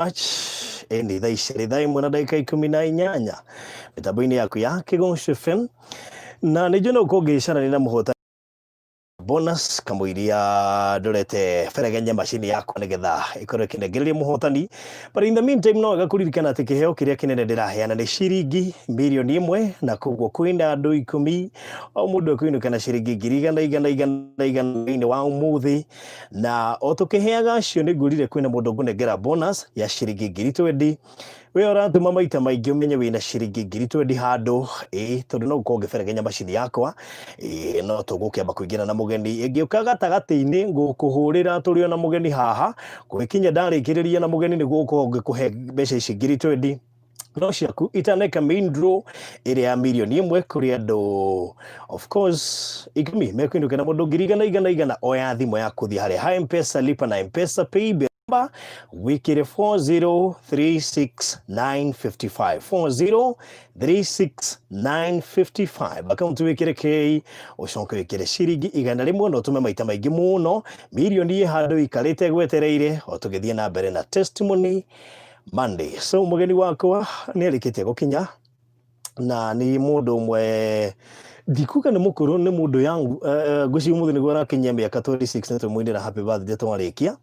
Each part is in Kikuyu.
Much. Ĩni thaa ici nĩ thaa 1 na ndagĩka 18 mĩtambo-inĩ yaku ya Kĩgoco FM, na nĩ njũĩ no ũkorwo ngĩcarania na mũhotani bonus kamũiria ndorete beregenye macini yakwa nĩgetha ĩkorwo ĩkĩnengereria mũhotani. But in the meantime, no wega kũririkana atĩ kĩheo kĩrĩa kĩnene ndĩraheana nĩ ciringi mirioni 1, na koguo kwĩna andũ 10, o mũndũ ekũinũka na ciringi ngiri igana igana igana igana thĩinĩ wa ũmũthĩ. Na o tũkĩheaga acio, nĩ ngwĩrire kwĩna mũndũ ngũnengera bonus ya ciringi ngiri 20. We ũratũma maita maingĩ, ũmenye wĩna ciringi ngiri 20 handũ, ĩ tondũ no ũkorwo ngĩberegenya macini yakwa, ĩ no tũgũkĩamba kũingĩra na mũgeni. Ĩngĩũka gatagatĩ-inĩ, ngũkũhũrĩra tũrĩ ona mũgeni haha. Gũgĩkinya ndarĩkĩrĩria na mũgeni, nĩguo gũkorwo ngĩkũhe mbeca ici ngiri 20 no ciaku itaneka main draw ĩrĩa ya mirioni 1, kũrĩ andũ of course 10 mekũinũka na mũndũ ngiri igana igana igana. Oya thimũ yaku, thiĩ harĩa ha Mpesa, lipa na Mpesa paybill number, wikire 4036955, 4036955, akaunti wikire K, ucoke wikire ciringi 100, na ũtũme maita maingĩ mũno. Mirioni ĩ handũ ikarĩte gwetereire o tũgĩthiĩ na mbere na Testimony Monday. So mũgeni wakwa nĩ arĩkĩtie gũkinya, na nĩ mũndũ ũmwe ndikuga nĩ mũkũrũ, nĩ mũndũ yangu. Ngwĩciria ũmũthĩ nĩguo arakinyia mĩaka 26, na tũmũinĩra happy birthday twarĩkia.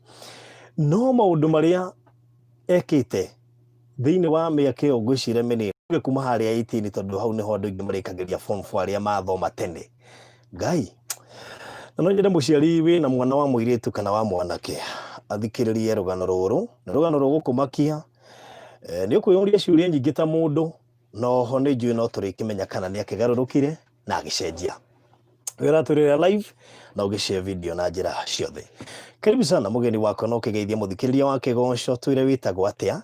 No maũndũ marĩa ekĩte thĩinĩ wa mĩaka ĩyo, ngwĩciria mĩnini kuma harĩa 18, tondũ hau nĩho andũ aingĩ marĩkagĩria form 4 arĩa mathoma tene. Ngai, na no nyende mũciari wĩna mwana wa mũirĩtu kana wa mwanake athikĩrĩrie rũgano rũrũ. Nĩ rũgano rũgũkũmakia. Nĩ ũkwĩyũria ciũria nyingĩ ta mũndũ, no ho nĩ njũĩ no tũrĩkĩmenya kana nĩ akĩgarũrũkire na agĩcenjia. Wĩ ũratũrĩra live na ũgĩshare video na njĩra ciothe. Karibu sana, mũgeni wakwa, no ũkĩgeithia mũthikĩrĩria wa Kĩgoco, twĩre wĩtagwo atĩa,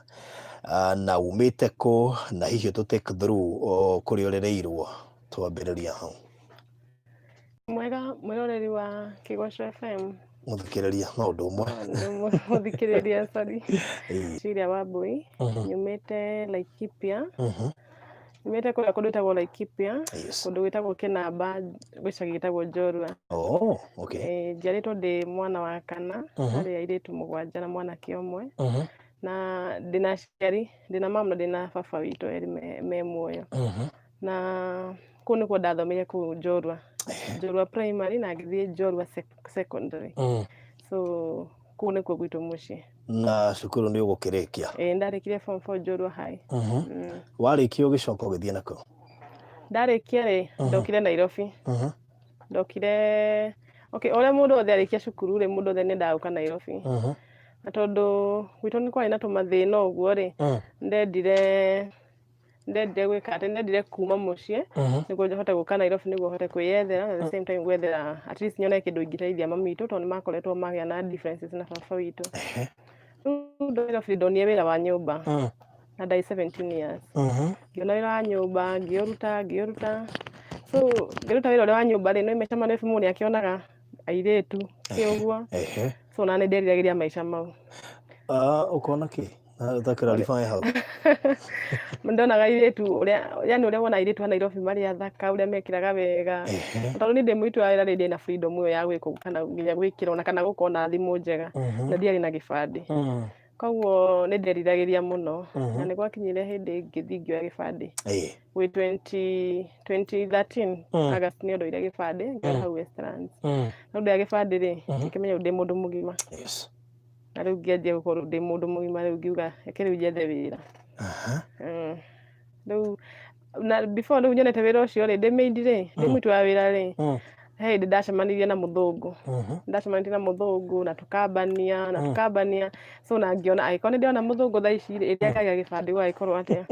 na umĩte kũ, na hihi ũtũ take through kũrĩa ũrereirwo. Twambĩrĩria hau. Mwega, mwĩroreri wa Kĩgoco FM. Mũthikĩrĩria, maũndũ ũmwe. Nĩ mũthikĩrĩria, sorry. Cecilia Wambui. Nyumĩte Laikipia. Nyumĩte kũrĩa kũndũ gwĩtagwo Laikipia, kũndũ gwĩtagwo Kĩnamba, gĩcagi gĩtagwo Njorua. Oh, okay. Njiarĩtwo ndĩ mwana wa kana harĩ airĩtu mũgwanja na mwanake ũmwe. Na ndĩna aciari, ndĩna mama na ndĩna baba witũ, erĩ me muoyo. Na kũu nĩkuo ndathomeire, kũu Njorua, Njorua Primary, na ngĩthiĩ Njorua Secondary. So kũu nĩkuo gwitũ mũciĩ. Na cukuru nĩ ũgũkĩrĩkia? Ĩĩ, ndarĩkirie form 4 Njorua High. Warĩkia ũgĩcoka ũgĩthiĩ nakũ? Ndarĩkia rĩ, ndokire Nairobi. Ndokire, okay, ũrĩa mũndũ wothe arĩkia cukuru rĩ, mũndũ wothe nĩendaga gũka Nairobi. Na tondũ gwitũ nĩ kwarĩ na tũmathĩna ũguo rĩ, ndendire gwĩka atĩ ndendire kuma mũciĩ nĩguo hote gũka Nairobi, nĩguo hote kwĩyethera, na at the same time gwethera at least nyone kĩndũ ingĩteithia mami witũ, tondũ nĩ makoretwo magĩa na differences na baba witũ. Rĩu Nairobi ndonire wĩra wa nyũmba na ndarĩ 17 years. Ngĩona wĩra wa nyũmba, ngĩũruta, ngĩũruta. So ngĩruta wĩra ũrĩa wa nyũmba rĩ, nĩ maica ma Nairobi, mũndũ nĩ akĩonaga airĩtu kĩ ũguo. So na nĩ nderiragĩria maica mau. Ah, ũkona kĩ? Ta clarify hau. Ndonaga airĩtu ũrĩa, yani ũrĩa wona airĩtu a Nairobi marĩ athaka, ũrĩa mekĩraga wega. Tondũ niĩ ndĩ mũitu wa wĩra rĩ, ndĩ na freedom ĩyo ya gwĩka ũguo, kana nginya gwĩkĩra ona kana gũkorwo na thimũ njega, na ndiarĩ na gĩbandĩ. Koguo nĩ nderiragĩria mũno, na nĩ gwakinyire hĩndĩ ngĩthiĩ ngĩoya gĩbandĩ. Gwĩ 20 2013 August nĩ ndoire gĩbandĩ, ngĩoya hau Westlands. Na ndoya gĩbandĩ rĩ, ngĩkĩmenya rĩu ndĩ mũndũ mũgima. Na rĩu ngĩanjia gũkorwo ndĩ mũndũ mũgima, rĩu ngiuga reke rĩu njethe wĩra. Rĩu na before rĩu nyonete wĩra ũcio rĩ, ndĩ maid rĩ, ndĩ mũitu wa wĩra rĩ, he hĩndĩ ndacemanirie na mũthũngũ. Ndacemanirie na mũthũngũ na tũkambania na tũkambania. So na ngĩona angĩkorwo nĩ ndĩrona mũthũngũ thaa ici rĩ, ĩrĩa ngagĩa gĩbandĩ gũgagĩkorwo atĩa?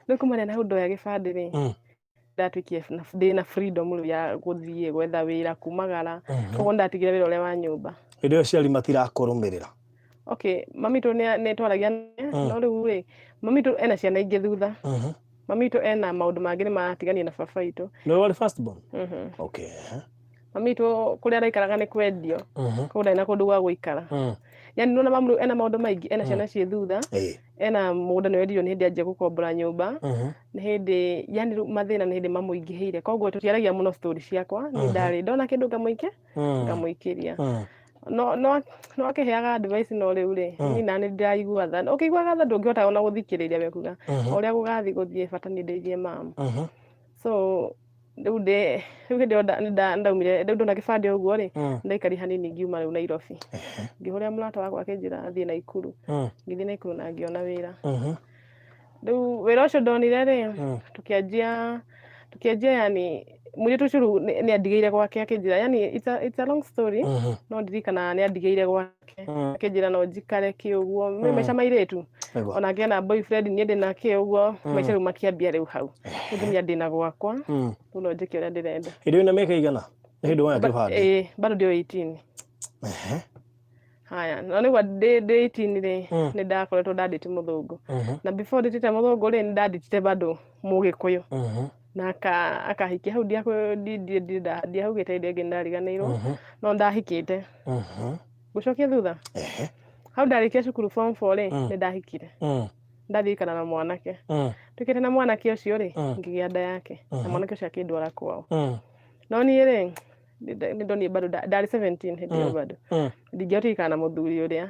Rĩu kumania na hau ndoya gĩbandĩ rĩ, ndatuĩkire ndĩ na freedom rĩu ya gũthiĩ gwetha wĩra, kumagara. Koguo nĩndatigire wĩra ũrĩa wa nyũmba. Hĩndĩ ĩyo aciari matirakũrũmĩrĩra? Okay, mami witũ nĩ twaragia, no rĩu rĩ, mami witũ ena ciana ingĩ thutha. Mami witũ ena maũndũ mangĩ, nĩ maratigania na baba witũ. Nĩwe warĩ first born? Mhm. Okay. Mami witũ kũrĩa araikaraga nĩ kwendio. Koguo ndarĩ na kũndũ gwa gũikara. Yani nĩwona mamu rĩu ena maũndũ maingĩ, ena ciana ciĩ thutha, ena mũgũnda nĩ wendirio, nĩ hĩndĩ anjia gũkombora nyũmba, nĩ hĩndĩ, yani rĩu mathĩna nĩ hĩndĩ mamũingĩhĩire. Koguo tũtiaragia mũno story ciakwa, nĩ ndarĩ ndona kĩndũ ngamũikĩria. No no no akĩheaga advice, no rĩu rĩ, niĩ nani ndĩraigua tha. Ũkĩiguaga tha, ndũngĩhota ona gũthikĩrĩria, wekuga o ũrĩa gũgathiĩ gũthiĩ, bata nĩ ndeithie mamu. So rĩu ndĩ rĩu hĩndĩ ĩyo ndaumire rĩu ndona kĩbandĩ ũguo rĩ, ndaikari hanini, ngiuma rĩu Nairobi, ngĩhũrĩra mũrata wakwa, akĩnjĩra thiĩ Naikuru. Ngĩthiĩ Naikuru na ngĩona wĩra. Rĩu wĩra ũcio ndonire rĩ, tukĩanjia yani mũirĩtu ũcio rĩu nĩ andigĩire gwake, akĩnjĩra, yani it's a long story, no ndirikana nĩ andigĩire gwake, akĩnjĩra no njikare kĩ ũguo. Maica ma airĩtu, ona ngĩona boyfriend, niĩ ndĩna kĩ ũguo. Maica rĩu makĩambia rĩu hau, rĩu ngĩmenya ndĩna gwakwa, rĩu no njĩke ũrĩa ndĩrenda. Hĩndĩ ĩyo na mĩaka igana? Nĩ hĩndĩ woya kĩbandĩ? Ĩĩ, bado ndĩ o 18. Haya, no nĩguo ndĩ 18 rĩ, nĩ ndakoretwo ndandĩte mũthũngũ, na before ndĩtĩte mũthũngũ rĩ, nĩ ndandĩtĩte bado mũgĩkũyũ na akahikia hau. Ndiahaugĩte hĩndĩ ĩngĩ, ndariganĩirwo, no ndahikĩte. Ngũcokia thutha hau, ndarĩkia cukuru form 4 rĩ, nĩ ndahikire. Ndathiĩ gũikara na mwanake. Tuĩkĩte na mwanake ũcio rĩ, ngĩgĩa nda yake, na mwanake ũcio akĩndwara kwao. No niĩ rĩ, nĩ ndonire bado ndarĩ 17 hĩndĩ ĩyo, bado ndingĩhotire gũikara na mũthuri ũrĩa,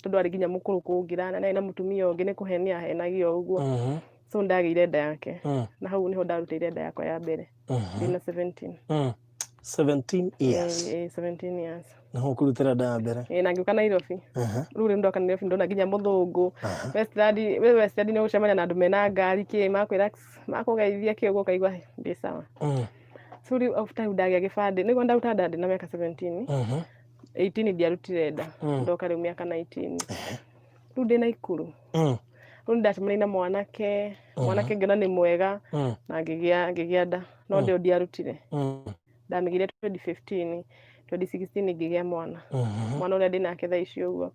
tondũ arĩ nginya mũkũrũ kũngĩra, na nĩ na mũtumia ũngĩ, nĩ kũhenia ahenagia o ũguo. So ndagĩire nda yake, na hau nĩho ndarutĩire nda yakwa ya mbere ndĩna 17. 17 years? Eh, 17 years. Nĩho ũkũrutĩra nda ya mbere? Eh, na ngĩũka Nairobi. Rĩu ndoka Nairobi, ndona nginya mũthũngũ Westland. We Westland nĩ ũgũcemania na andũ mena ngari kĩ, makwĩra, makũgeithia kĩ ũguo, ũkaigua ndĩ sawa. So rĩu after rĩu ndagĩa gĩbandĩ, nĩguo ndaruta nda ndĩna mĩaka 17. 18 ndiarutire nda. Ndoka rĩu mĩaka 19, rĩu ndĩ Naikuru, rĩu nĩndacemanirie na mwanake. Mwanake ngĩona nĩ mwega, na ngĩgĩa nda, no ndĩo ndiarutire. Ndamĩgĩire 2015, 2016 ngĩgĩa mwana, mwana ũrĩa ndĩ nake thaa ici ũguo.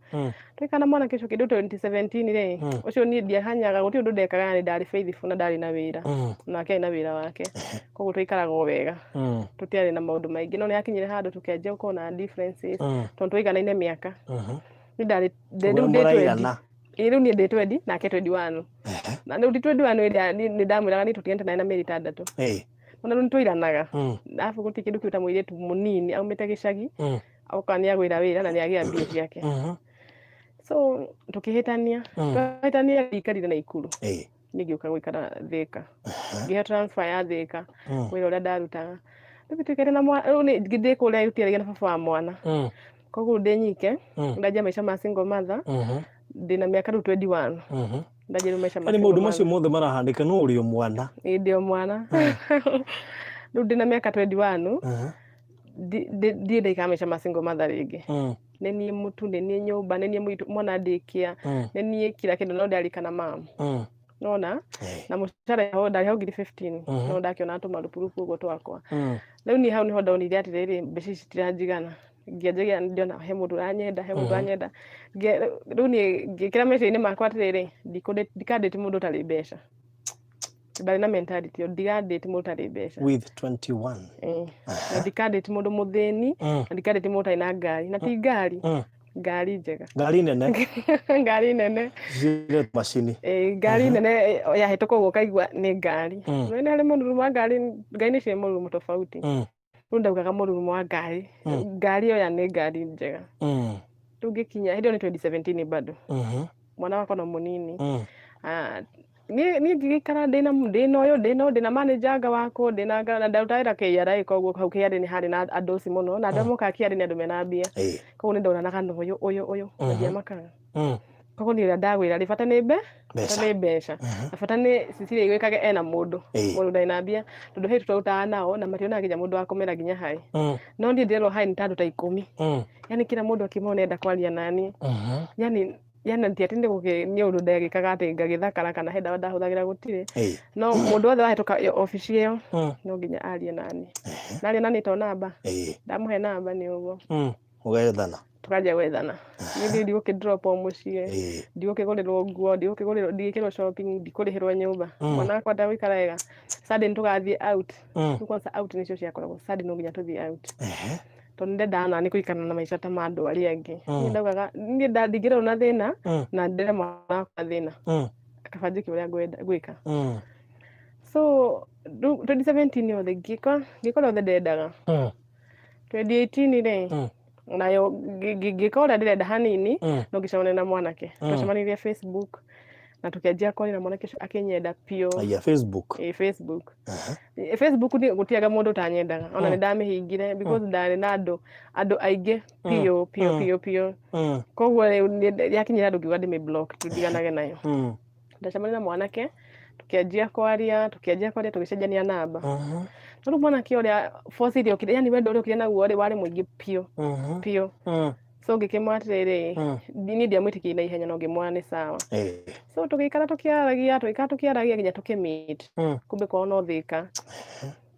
Twaikara na mwanake ũcio kĩndũ 2017 rĩ, ũcio niĩ ndiahanyaga, gũtirĩ ũndũ ndekaga, nĩ ndarĩ faithful na ndarĩ na wĩra, nake arĩ na wĩra wake, koguo twaikaraga o wega, tũtiarĩ na maũndũ maingĩ. No nĩ hakinyire handũ tũkĩanjia gũkorwo na differences, tondũ twaiganaine mĩaka. Niĩ ndarĩ rĩu ndĩ 20. Mũraigana? Ĩĩ, rĩu niĩ ndĩ 20, nake 21, na rĩu ti 21 ĩrĩa nĩ ndamwĩraga niĩ tũtiganĩte naye na mĩeri 6. Ona rĩu nĩtwairanaga. Arabu gũtirĩ kĩndũ kĩu ta mũirĩtu mũnini aumĩte gĩcagi, oka nĩ agwĩra wĩra na nĩ agĩa mbia ciake. So tũkĩhĩtania. Twahĩtania, ndikarire Naikuru. Niĩ ngĩũka gũikara Thĩka, ngĩheo transfer ya Thĩka, wĩra ũrĩa ndarutaga. Rĩu tũikaire na mwana, rĩu ndĩ kũrĩa tũtiaragia na baba wa mwana, koguo ndĩ nyike. Ndanjia maica ma single mother ndĩna mĩaka rĩu 21. Ndanjia rĩu maica ma Yaani single maũndũ macio mother. Mothe marahanĩka no ũrĩ o mwana. Ĩĩ, ndĩ o mwana. Rĩu ndĩna mĩaka 21, ndiĩ ndaikara maica ma single mother rĩngĩ. Nĩ niĩ mũtu, nĩ niĩ nyũmba, nĩ niĩ mwana ndĩkia, nĩ niĩ kila kĩndũ, no ndarikana mam nona. Na mũcara ho ndarĩhwo ngiri 15, no ndakĩona tũmarupurupu ũguo twakwa. Rĩu niĩ hau nĩho ndonire atĩrĩrĩ, mbeca ici citiranjigana. Ngĩanjagia ndĩona he mũndũ ũranyenda, he mũndũ ũranyenda. Rĩu niĩ ngĩkĩra meciria-inĩ makwa atĩrĩrĩ, ndikandĩti mũndũ ũtarĩ mbeca. Ndarĩ na mentality ĩyo, ndigandĩti mũndũ ũtarĩ mbeca. With 21? Ĩĩ. Na ndikandĩti mũndũ mũthĩni, na ndikandĩti mũndũ ũtarĩ na ngari, na ti ngari, ngari njega. Ngari nene. Ngari nene. Zile macini. Ĩĩ, ngari nene yahĩtũka ũguo ũkaigua nĩ ngari. No nĩ harĩ mũrurumo wa ngari, ngari nĩ cirĩ mũrurumo tofauti. Rĩu ndaugaga mũrurumo wa ngari, ngari ĩyo ya nĩ ngari njega. Rĩu ngĩkinya hĩndĩ ĩyo nĩ 2017 bado, mwana wakwa no mũnini. Ah, niĩ ngĩgĩikara ndĩna ũyũ, ndĩna manager anga wakwa, ndĩna na ndaruta wĩra KRA, koguo hau KRA nĩ harĩ na andũ acio mũno, na andũ arĩa mokaga KRA nĩ andũ mena mbia. Koguo nĩ ndonanaga na ũyũ, ũyũ, ũyũ, na ndiamakaga. Koguo niĩ ũrĩa ndagwĩra rĩ, bata nĩ bata Mbeca. Nĩ mbeca, na bata nĩ Cecilia igwĩkage ena mũndũ, mũndũ ndarĩ na mbia, tondũ hĩndĩ twarutaga nao na mationaga nginya mũndũ wa kũmera nginya hi. No niĩ ndĩrerwo hi nĩ ta andũ ta 10. Yani kila mũndũ akiuma nĩ enda kwaria naniĩ. Yani ti atĩ nĩ ũndũ ndagĩkaga atĩ ngagĩthakara kana he ndawa ndahũthagĩra, gũtirĩ. No mũndũ wothe wahĩtũka obici ĩyo, no nginya arie naniĩ. Naria naniĩ to namba, ndamũhe namba nĩ ũguo. Mũgethana. Tũkanjia gwethana. Niĩ ndigũkĩ drop o mũciĩ, ndigũkĩgũrĩrwo nguo, ndigũkĩgũrĩrwo, ndigĩkĩrwo shopping, ndikũrĩhĩrwo nyũmba. Mwana wakwa ndagũikara wega. Sunday nĩ tũgathiĩ out. Rĩu kwanza out nĩcio ciakoragwo Sunday, no nginya tũthiĩ out, tondũ nĩndendaga nani gũikara na maica ta ma andũ arĩa angĩ. Niĩ ndaugaga niĩ ndingĩrerwo na thĩna, na ndere mwana wakwa thĩna. Kaba njĩke ũrĩa ngwenda gwĩka. So rĩu 2017 yothe ngĩka ũrĩa othe ndendaga. 2018 rĩ, Nayo ngĩka ũrĩa ndĩrenda hanini, no ngĩcemania na mwanake. Twacemanirie Facebook na tũkĩanjia kwaria na mwanake ũcio akĩnyenda biũ. Aya, Facebook. Ĩ, Facebook. Ĩ, Facebook nĩ gũtiaga mũndũ ũtanyendaga, ona nĩ ndamĩhingire because ndarĩ na andũ aingĩ biũ biũ biũ biũ. Koguo rĩu yakinyire handũ ngiuga ndĩmĩ block tũtiganage nayo. Ndacemania na mwanake, tũkĩanjia kwaria, tũkĩanjia kwaria, tũgĩcenjania namba. No rĩu mwanake ũrĩa force ĩrĩa okire, yani wendo ũrĩa okire naguo rĩ, warĩ mũingĩ biũ biũ. So ngĩkĩmwĩra atĩrĩrĩ, niĩ ndiamwĩtĩkirie na ihenya, no ngĩmwĩra nĩ sawa. So tũgĩikara tũkĩaragia, tũgĩikara tũkĩaragia nginya tũkĩmeet. Kumbe kwao no Thĩka.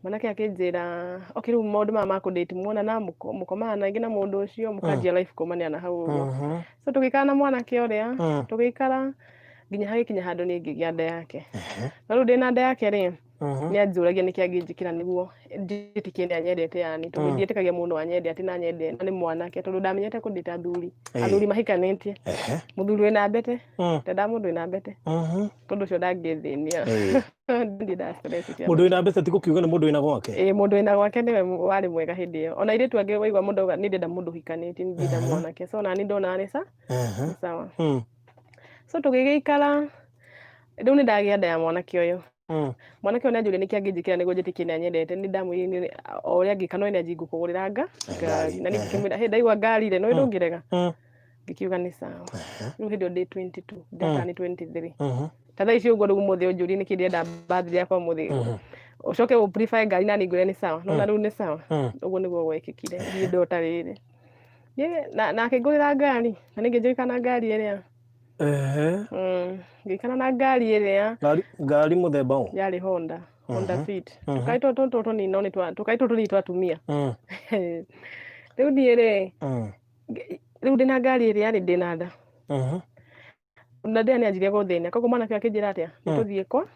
Mwanake akĩnjĩra, okay, rĩu maũndũ maya ma kũdate muonana, mũkomaga na ingĩ na mũndũ ũcio, mũkanjia life kumania na hau ũguo. So tũgĩikara na mwanake ũrĩa, tũgĩikara nginya hagĩkinya handũ niĩ ngĩgĩa nda yake. No rĩu ndĩna nda yake rĩ, nĩ anjũragia nĩkĩ angĩnjĩkĩra nĩguo njĩtĩkie nĩ anyendete, yani tondũ ndiĩtĩkagia mũndũ anyende atĩ na anyende na nĩ mwanake, tondũ ndamenyete kũndĩta athuri, athuri mahikanĩtie, mũthuri wĩna mbete, ndendaga mũndũ wĩna mbete, tondũ ũcio ndangĩthĩnia. Ndiendaga stress cia Mũndũ wĩna mbeca ti gũkiuga nĩ mũndũ wĩna gwake. Ĩĩ, mũndũ wĩna gwake nĩwe warĩ mwega hĩndĩ ĩyo. Ona airĩtu angĩ waigua mũndũ auga niĩ ndĩrenda mũndũ ũhikanĩtie, niĩ ndĩrenda mwanake. So nani ndonaga nĩ sawa. So tũgĩgĩikara, rĩu nĩ ndagĩa nda ya mwanake ũyũ. Mwanake ũyũ nĩ anjũria nĩkĩ angĩnjĩkĩra nĩguo njĩtĩkie nĩ anyendete. Nĩ ndamwĩrire niĩ o ũrĩa angĩka no nĩ anjie ngũkũgũrĩra ngari. Na niĩ ngĩkĩmwĩra, hĩ ndaigua ngari rĩ, nĩ ũĩ ndũngĩrega. Ngĩkiuga nĩ sawa. Rĩu hĩndĩ ĩyo ndĩ 22, ndĩratara nĩ 23. Ta thaa ici ũguo rĩu ũmũthĩ ũnjũrie nĩkĩ ndĩrenda birthday yakwa ũmũthĩ. Ũcoke ũ prefer ngari na niĩ ngwĩre nĩ sawa. No na rĩu nĩ sawa. Ũguo nĩguo gwekĩkire ihinda ta rĩrĩ. Niĩ na akĩngũrĩra ngari, na niĩ ngĩnjĩkana na ngari ĩrĩa. Ngĩikara na ngari ĩrĩa. Ngari mũthemba ũ? Yarĩ Honda. Honda Fit. Tũkari tũtũ tũtũ tũnini no nĩ tũkari tũtũ tũnini twa atumia. Rĩu niĩ rĩ, rĩu ndĩna ngari ĩrĩa rĩ, ndĩna nda. Na ndĩa nĩ anjirie gũthĩnia. Koguo mwanake akĩnjĩra atĩa? Nĩ tũthiĩ kwa?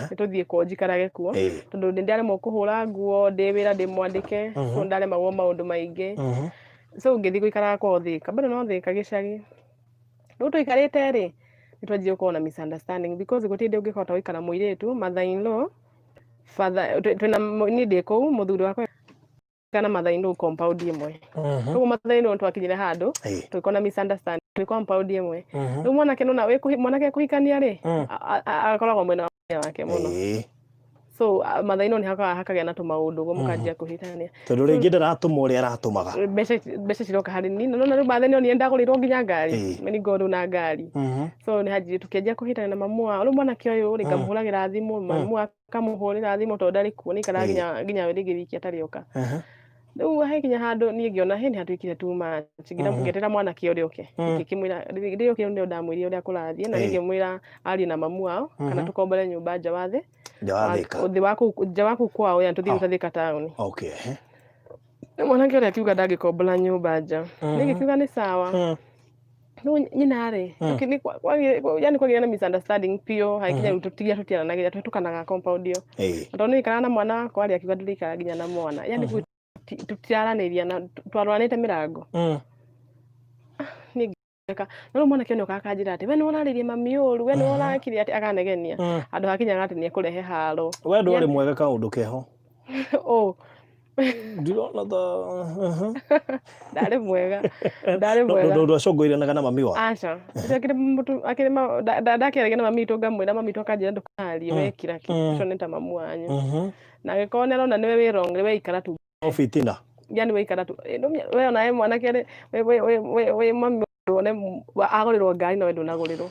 Nĩ tũthiĩ kwa njikarage kuo. Tondũ nĩ ndaremwo kũhũra nguo, ndĩ wĩra ndĩ mwandĩke, so ndaremagwo maũndũ maingĩ. So ngĩthiĩ gũikaraga kwao Thĩka. Bado no Thĩka gĩcagi. Rĩu tũikarĩte rĩ, nĩ twanjirie gũkorwo na misunderstanding because gũtirĩ hĩndĩ ũngĩhota gũikara mũirĩtu, mother in law, father, twĩna niĩ ndĩ kũu, mũthuri wakwa kana mother in law compound ĩmwe. Koguo mother in law twakinyire handũ tũgĩkorwo na misunderstanding twĩ compound ĩmwe. Rĩu mwanake nona mwanake kũhikania rĩ, akoragwo mwena wake mũno. So mother in law nĩ hakaga hakagĩa na tũmaũndũ ũguo mũkanjia kũhitania. Tondũ rĩngĩ ndaratũma ũrĩa aratũmaga. Mbeca ciroka harĩ niĩ. Na rĩu mother in law nĩ ndagũrĩirwo nginya ngari. Nĩ ngorwo na ngari. So nĩ hanjirie tũkĩanjia kũhĩtania na mamu wao. Rĩu mwanake ũyũ rĩ, ngamũhũragĩra thimũ, mamu akamũhũrĩra thimũ tondũ ndarĩ kuo, nĩ aikaraga nginya rĩngĩ wiki atarĩ oka. Rĩu hakinya handũ niĩ ngĩona hĩ nĩ hatuĩkire too much. Ngĩtĩra mwanake ũrĩa ũke. Ngĩkĩmwĩra rĩrĩa okire nĩo ndamwĩrire ũrĩa kũrathiĩ na ngĩmwĩra arie na mamu wao kana tũkombore nyũmba nja wa thĩ. Nja wa Thĩka. Thĩ wa kũu, nja wa kũu kwao, yani tũthiĩ Thĩka taũni. Rĩu mwanake ũrĩa akiuga ndangĩkombora nyũmba nja. Niĩ ngĩkiuga nĩ sawa. Rĩu nyina rĩ, yani kwagĩire na misunderstanding biũ, hagĩkinya rĩu tũtigia tũtiaranagĩria, tũhĩtũkanaga compound ĩyo. Na tondũ nĩ na mwana wakwa rĩ, akiuga ndĩrĩikaraga nginya na mwana. Yani tũtiraranĩria na twarũranĩte mĩrango. Niĩ ngĩtheka. No rĩu mwanake ũyũ nĩokaga akanjĩra atĩ we nĩwe ũrarĩirie mami ũru, we nĩwe ũrakire atĩ akanegenia. Handũ hakinyaga atĩ nĩekũrehe haro. We ndwarĩ mwega kaũndũ keho. Ũ. Ndirona ta Ndarĩ mwega. Ndarĩ mwega. Ndwacongoiranaga na mami wao? Aca. Ũcio akĩrĩ ndakĩaragia na mami witũ ngamwĩra, mami witũ akanjĩra ndũkarie, we kira ki. Ũcio nĩ ta mamu wanyu. Na angĩkorwo nĩ arona nĩwe wĩ wrong, we ikara tu. No fitina. Yani we ikara tu. We ona we mwanake rĩ, wĩ mami wone agũrĩrwo ngari na we ndũnagũrĩrwo.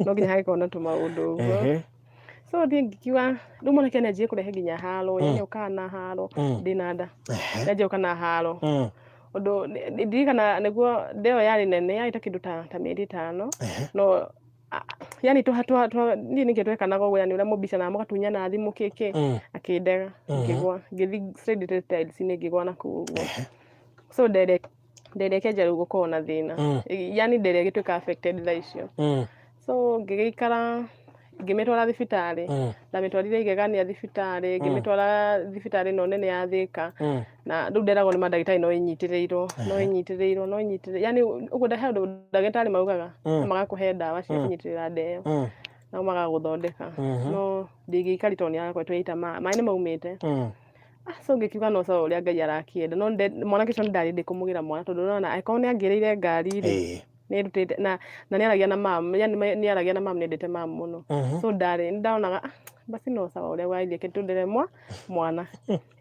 No nginya hagĩkorwo na tũmaũndũ ũguo. So niĩ ngikiuga rĩu mwanake nĩ anjirie kũrehe nginya haro, yani okaga na haro, ndĩna nda. Nĩ anjia gũka na haro. Ũndũ ndirikana nĩguo nda ĩyo yarĩ nene, yarĩ ta kĩndũ ta mĩeri 5. No yani niĩ nĩkĩo twekanaga ũguo, yani ũrĩa mũbicanaga mũgatunyana thimũ kĩkĩ, akĩndega, ngĩgwa, ngĩthiĩ straight tiles-inĩ ngĩgwa na kũu ũguo. So ndere ĩkĩanjia rĩu gũkorwo na thĩna. Yani ndere ĩgĩtuĩka affected thaa icio. So ngĩgĩikara, ngĩmĩtwara thibitarĩ. Ndamĩtwarire Igegania thibitarĩ, ngĩmĩtwara thibitarĩ ĩno nene ya Thĩka. Na rĩu nderagwo nĩ mandagĩtarĩ no ĩnyitĩrĩirwo, no ĩnyitĩrĩirwo, no ĩnyitĩrĩirwo. Yani ũguo he ũndũ ndagĩtarĩ maugaga, magakũhe ndawa cia kũnyitĩrĩra nda ĩyo. Nao magagũthondeka. No ndĩngĩikarire tondũ nĩ yakoretwo ĩgĩita maĩ. Maĩ nĩ maumĩte. Ah, so ngĩkiuga no sawa ũrĩa Ngai arakĩenda, no mwanake ũcio nĩ ndarĩ ndĩkũmũgĩra mwana, tondũ ũrona angĩkorwo nĩ angĩrĩire ngari rĩ, nĩ ndutĩte na nĩ aragia na mam, yani nĩ aragia na mam, nĩ endete mam mũno. So ndarĩ nĩ ndaonaga, ah, basi no sawa ũrĩa gwathiĩ, reke tũndere mwana.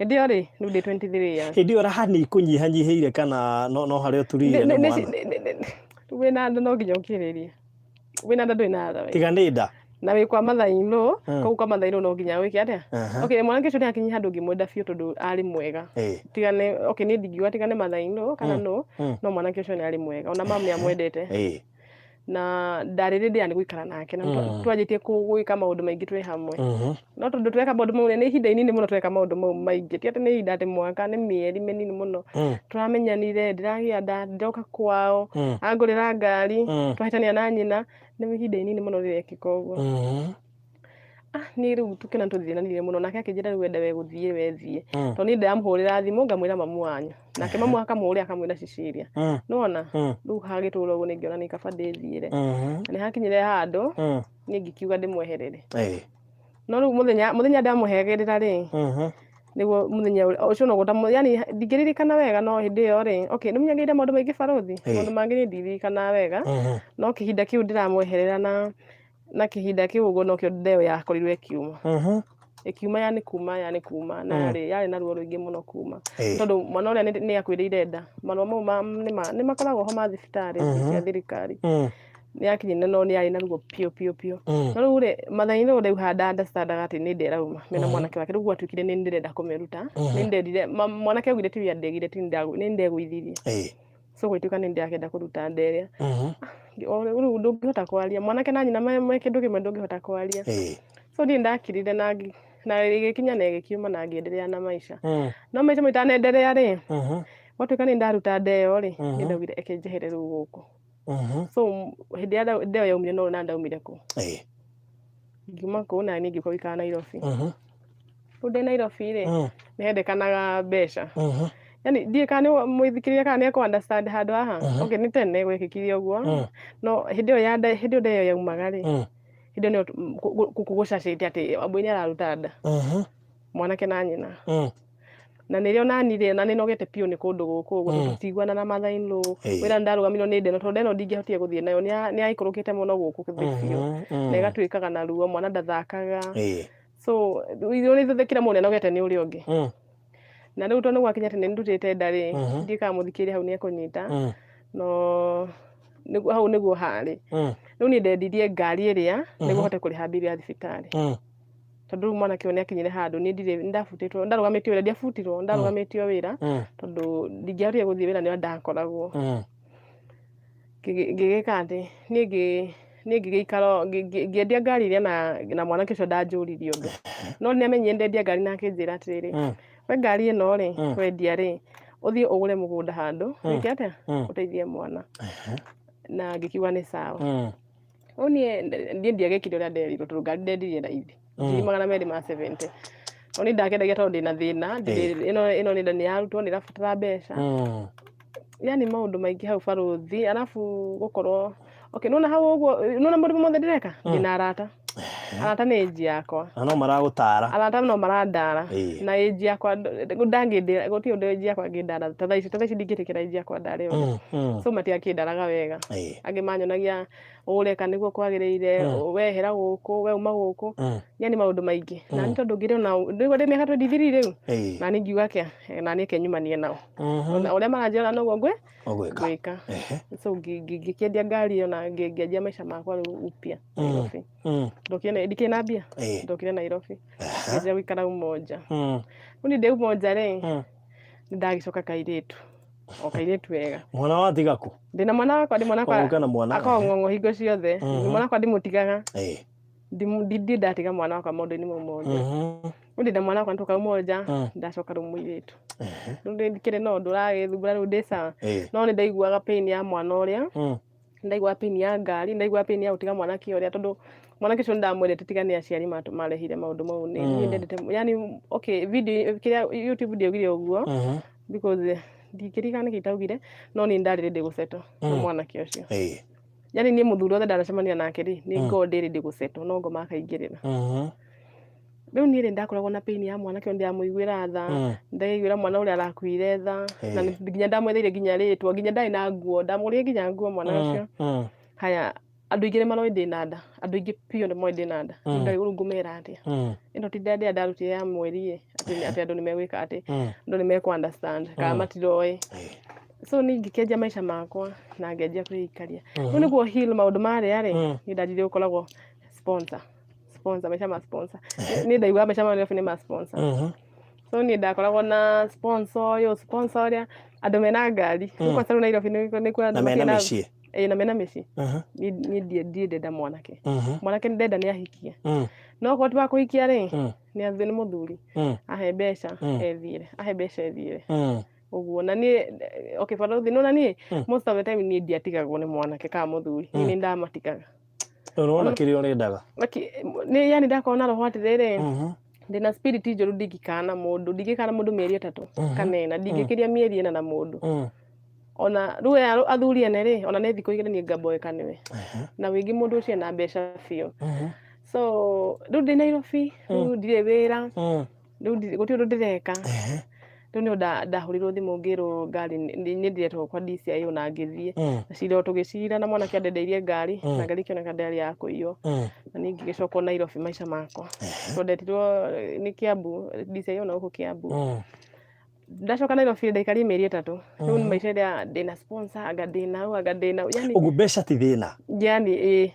Hĩndĩ ĩyo rĩ, rĩu ndĩ 23 years. Hĩndĩ ĩyo raha nĩ ikũnyihanyihĩire kana no harĩa ũturire nĩ mwana? Rĩu wĩna nda no nginya ũkirĩrĩrie. Wĩna nda ndũrĩ na otherwise. Tiga nĩ nda. Na wĩ kwa mother-in-law, koguo kwa mother-in-law no nginya wĩke atĩa? Okay, mwanake ũcio nĩ akinyia handũ ngĩmwenda biũ tondũ arĩ mwega. Tiga nĩ, okay, niĩ ndingiuga tiga nĩ mother-in-law kana no, no mwanake ũcio nĩ arĩ mwega. Ona mam nĩ amwendete. Na ndarĩ ready yani gũikara nake na twanjĩtie gwĩka maũndũ maingĩ twĩ hamwe. No tondũ tweka maũndũ mau, nĩ ihinda inini mũno tweka maũndũ mau maingĩ. Ti atĩ nĩ ihinda atĩ mwaka, nĩ mĩeri mĩnini mũno. Tũramenyanire, ndĩragĩa nda, ndĩroka kwao, angũrĩra ngari, twahĩtania na nyina, nĩ ihinda inini mũno rĩrekĩka ũguo. Ah, niĩ rĩu tũkĩona tũthĩnanire mũno, nake akĩnjĩra rĩu wenda we gũthiĩ we thiĩ. Tondũ niĩ ndĩramũhũrĩra thimũ ngamwĩra mamu wanyu. Nake mamu akamũhũrĩra akamwĩra Cecilia. Nĩwona? Rĩu hagĩtũra ũguo nĩ ngĩona nĩ kaba ndĩthiĩre. Na nĩ hakinyire handũ, niĩ ngĩkiuga ndĩmweherere. No rĩu mũthenya ndamũherera rĩ, nĩguo mũthenya ũcio no gũta, yani ndingĩririkana wega, no hĩndĩ ĩyo rĩ, okay, nĩ menyagĩrĩra maũndũ maingĩ barũthi, maũndũ mangĩ niĩ ndirikanaga wega, no kĩhinda kĩu ndĩramweherera na kĩhinda kĩu ũguo nokĩo ndeo yakorirwo ĩkiuma. Ĩkiuma yani kuma, yani kuma na yarĩ na ruo rũingĩ mũno kuma. Tondũ mwana ũrĩa nĩ akuĩrĩire nda. Marũa mau nĩ makoragwo ho ma thibitarĩ cia thirikari. Nĩ yakinyire no nĩ yarĩ na ruo biũ biũ biũ. No rĩu rĩ, mother-in-law rĩu handa understandaga atĩ nĩ nda ĩrauma mena mwanake wake. Rĩu gwatuĩkire nĩ ndĩrenda kũmĩruta. Nĩ ndendire, mwanake augire ti we andegire, ti nĩ ndegũithirie. So gũgĩtuĩka nĩ ndĩrakĩenda kũruta nda ĩrĩa. Rĩu ndũngĩhota kwaria. Mwanake na nyina me kĩndũ kĩmwe, ndũngĩhota kwaria. So niĩ ndakirire na ĩgĩkinya na ĩgĩkiuma na ngĩenderea na maica. No maica mau itanenderea rĩ, gwatuĩka nĩ ndaruta nda ĩyo rĩ, niĩ ndaugire eke njehere rĩu gũkũ. So hĩndĩ ĩrĩa nda ĩyo yaumire no na ndaumire kũ. Ngiuma kũu na niĩ ngĩũka gũikara Nairobi. Rĩu ndĩ Nairobi rĩ, nĩ hendekanaga mbeca. Yani ndiũĩ kana nĩ mũthikĩrĩria kana nĩ ekũ understand handũ haha. Okay, nĩ tene gwekĩkire ũguo. No hĩndĩ ĩyo ya nda, hĩndĩ ĩyo nda ĩyo yaumaga rĩ, hĩndĩ ĩyo nĩyo gũcacĩte atĩ Wambũi nĩ araruta nda. Mwanake na nyina. Na nĩrĩo nani rĩ, na nĩnogete biũ nĩ kũndũ gũkũ ũguo, tondũ tũtiguana na mother-in-law. Wĩra nĩndarũgamirwo nĩ nda ĩno, tondũ nda ĩno ndingĩahotire gũthiĩ nayo, nĩ yaikũrũkĩte mũno gũkũ thĩ biũ. Na ĩgatuĩkaga na ruo, mwana ndathakaga. So ithuĩ kila mũndũ nĩanogete nĩ ũrĩa ũngĩ. Na rĩu tondũ gwakinya atĩ nĩndutĩte nda rĩ, ndiũĩ kana mũthikĩrĩria hau nĩekũnyita, no nĩguo hau nĩguo harĩ. Rĩu niĩ ndendirie ngari ĩrĩa nĩguo hote kũrĩha mbirũ ya thibitarĩ. Tondũ rĩu mwanake ũyũ nĩakinyire handũ niĩ ndirĩ nĩndabutĩtwo, ndarũgamĩtio wĩra, ndiabutirwo, ndarũgamĩtio wĩra tondũ ndingĩahotire gũthiĩ wĩra nĩ ndakoragwo. Ngĩgĩka atĩ niĩ ngĩgĩikara ngĩendia ngari ĩrĩa na mwanake ũcio ndanjũririe ũndũ. No nĩamenyire ndendia ngari na akĩnjĩra atĩrĩrĩ, we ngari ĩno rĩ, wendia rĩ, ũthiĩ ũgũre mũgũnda handũ, wĩke atĩa? Ũteithie mwana. Na ngĩkiuga nĩ sawa. Rĩu niĩ ndiagĩkire ũrĩa nderirwo tondũ ngari ndendirie raithi. 270,000. No niĩ ndakĩendagia tondũ ndĩna thĩna, ĩno nĩ nda nĩ yarutwo, nĩ ĩrabatara mbeca. Yani maũndũ maingĩ hau barũthi, arabu gũkorwo, okay, nĩwona hau ũguo, nĩwona maũndũ mothe ndĩreka, ndĩna arata. Arata nĩ age yakwa. Na no maragũtara. Arata no marandara. Na age yakwa ndangĩndĩra, gũtirĩ ũndũ age yakwa ĩngĩndara ta thaa ici, ta thaa ici ndingĩtĩkĩra age yakwa ndare ũndũ. So matiakĩndaraga wega. Angĩ manyonagia ũreka nĩguo kwagĩrĩire, wehera gũkũ, we uma gũkũ. Yani maũndũ maingĩ. Na niĩ tondũ ngĩrĩ ona rĩu ndĩ mĩaka 23 rĩu, na niĩ ngiuga kĩa, na niĩ reke nyumanie nao. Ũrĩa maranjĩra noguo Ũgwĩka. Ngwĩka. So ngĩkĩendia ngari ĩyo na ngĩanjia maica makwa rĩu upya Nairobi. Ndokire ndikĩrĩ na mbia, ndokire Nairobi. Ngĩanjia gũikara Umoja. Rĩu niĩ ndĩ Umoja rĩ, nĩ ndagĩcoka kairĩtu. O kairĩtu wega. Mwana watiga kũ? Ndĩna mwana wakwa, ndĩ mwana wakwa. Ũka na mwana. Akoragwo ng'ong'o hingo ciothe. Mwana wakwa ndimũtigaga. Ndirĩ ndatiga mwana wakwa maũndũ-inĩ mau mothe. Rĩu ndĩna mwana wakwa nĩtwoka Umoja, ndacoka rĩu mũirĩtu. Rĩu ndikĩrĩ na ũndũ ũragĩthumbũra, rĩu ndĩ sawa. No nĩ ndaiguaga pain ya mwana ũrĩa, nĩ ndaiguaga pain ya ngari, nĩ ndaiguaga pain ya gũtiga mwanake ũrĩa, tondũ mwanake ũcio nĩ ndamwendete tiga nĩ aciari marehire maũndũ mau. Niĩ ndendete, yani okay, video kĩrĩa YouTube ndiaugire ũguo because ndingĩririkana nĩkĩ itaugire, no niĩ ndarĩ ready gũsettle na mwanake ũcio. Yani niĩ mũthuri wothe ndanacemania nake rĩ, nĩ ngoragwo ndĩ ready gũsettle, no ngoma akaingĩrĩra. Rĩu niĩ rĩ, ndakoragwo na pain ya mwanake ũyũ, ndĩramũiguĩra tha, ndaiguĩra mwana ũrĩa arakuire tha, na nginya ndamwetheire nginya rĩtwa, nginya ndarĩ na nguo, ndamũgũrĩire nginya nguo mwana ũcio. Haya, andũ aingĩ nĩ maroĩ ndĩna nda, andũ aingĩ biũ nĩ moĩ ndĩna nda. Rĩu ngũmera atĩa? Ĩno ti nda ĩrĩa ndarutire ya mweri ĩ, atĩ andũ nĩ megwĩka atĩ, andũ nĩ mekũ understand kana matiroĩ. So niĩ ngĩkĩanjia maica makwa na ngĩanjia kwĩikaria. Rĩu nĩguo heal maũndũ marĩa rĩ, niĩ ndanjirie gũkoragwo sponsor. Sponsor, maica ma sponsor. Niĩ ndaiguaga maica ma Nairobi nĩ ma sponsor. So niĩ ndakoragwo na sponsor ũyũ, sponsor ũrĩa, andũ mena ngari. Rĩu kwanza rĩu Nairobi nĩkuo andũ Na mena makĩna mĩciĩ. Ĩĩ, na mena mĩciĩ. Niĩ niĩ ndenda mwanake. Mwanake nĩ ndenda nĩ ahikie. No okorwo ti wa kũhikia rĩ, nĩ athiĩ nĩ mũthuri. Ahe mbeca ethiĩre, ahe mbeca ethiĩre. Ũguo na niĩ, okay, barũthi, nĩ niĩ most of the time niĩ ndiatigagwo nĩ mwanake kana mũthuri. Niĩ nĩ ndamatigaga. Ũrona kĩrĩa ũrendaga. Nĩ yani ndakorwo na roho atĩrĩrĩ, ndĩna spirit njũru, ndingĩkana mũndũ, ndingĩkana mũndũ mĩeri 3 kana 4, ndingĩkĩria mĩeri 4 na mũndũ. Ona rĩu aya athuri ene rĩ, ona nĩ thikũ 2 niĩ ngamboeka nĩwe. Na wĩngĩ mũndũ ũcio ena mbeca biũ. So rĩu ndĩ Nairobi, rĩu ndirĩ wĩra, rĩu gũtirĩ ũndũ ndĩreka. Rĩu nĩ ndahũrirwo thimũ ngĩrwo ngari nĩ ndĩretwo kwa DCIO na ngĩthiĩ. Na cira o tũgĩcira na mwanake andendeirie ngari, na ngari ĩkĩoneka ndĩarĩ ya kũiywo. Na niĩ ngĩgĩcokwo Nairobi maica makwa. Tondũ ndetirwo nĩ Kiambu, DCIO na gũkũ Kiambu. Ndacoka Nairobi ndaikarire mĩeri 3. Rĩu nĩ maica ĩrĩa ndĩna sponsor, anga ndĩna ũ, anga ndĩna ũ. Yani Ũguo mbeca ti thĩna. Yani ĩĩ.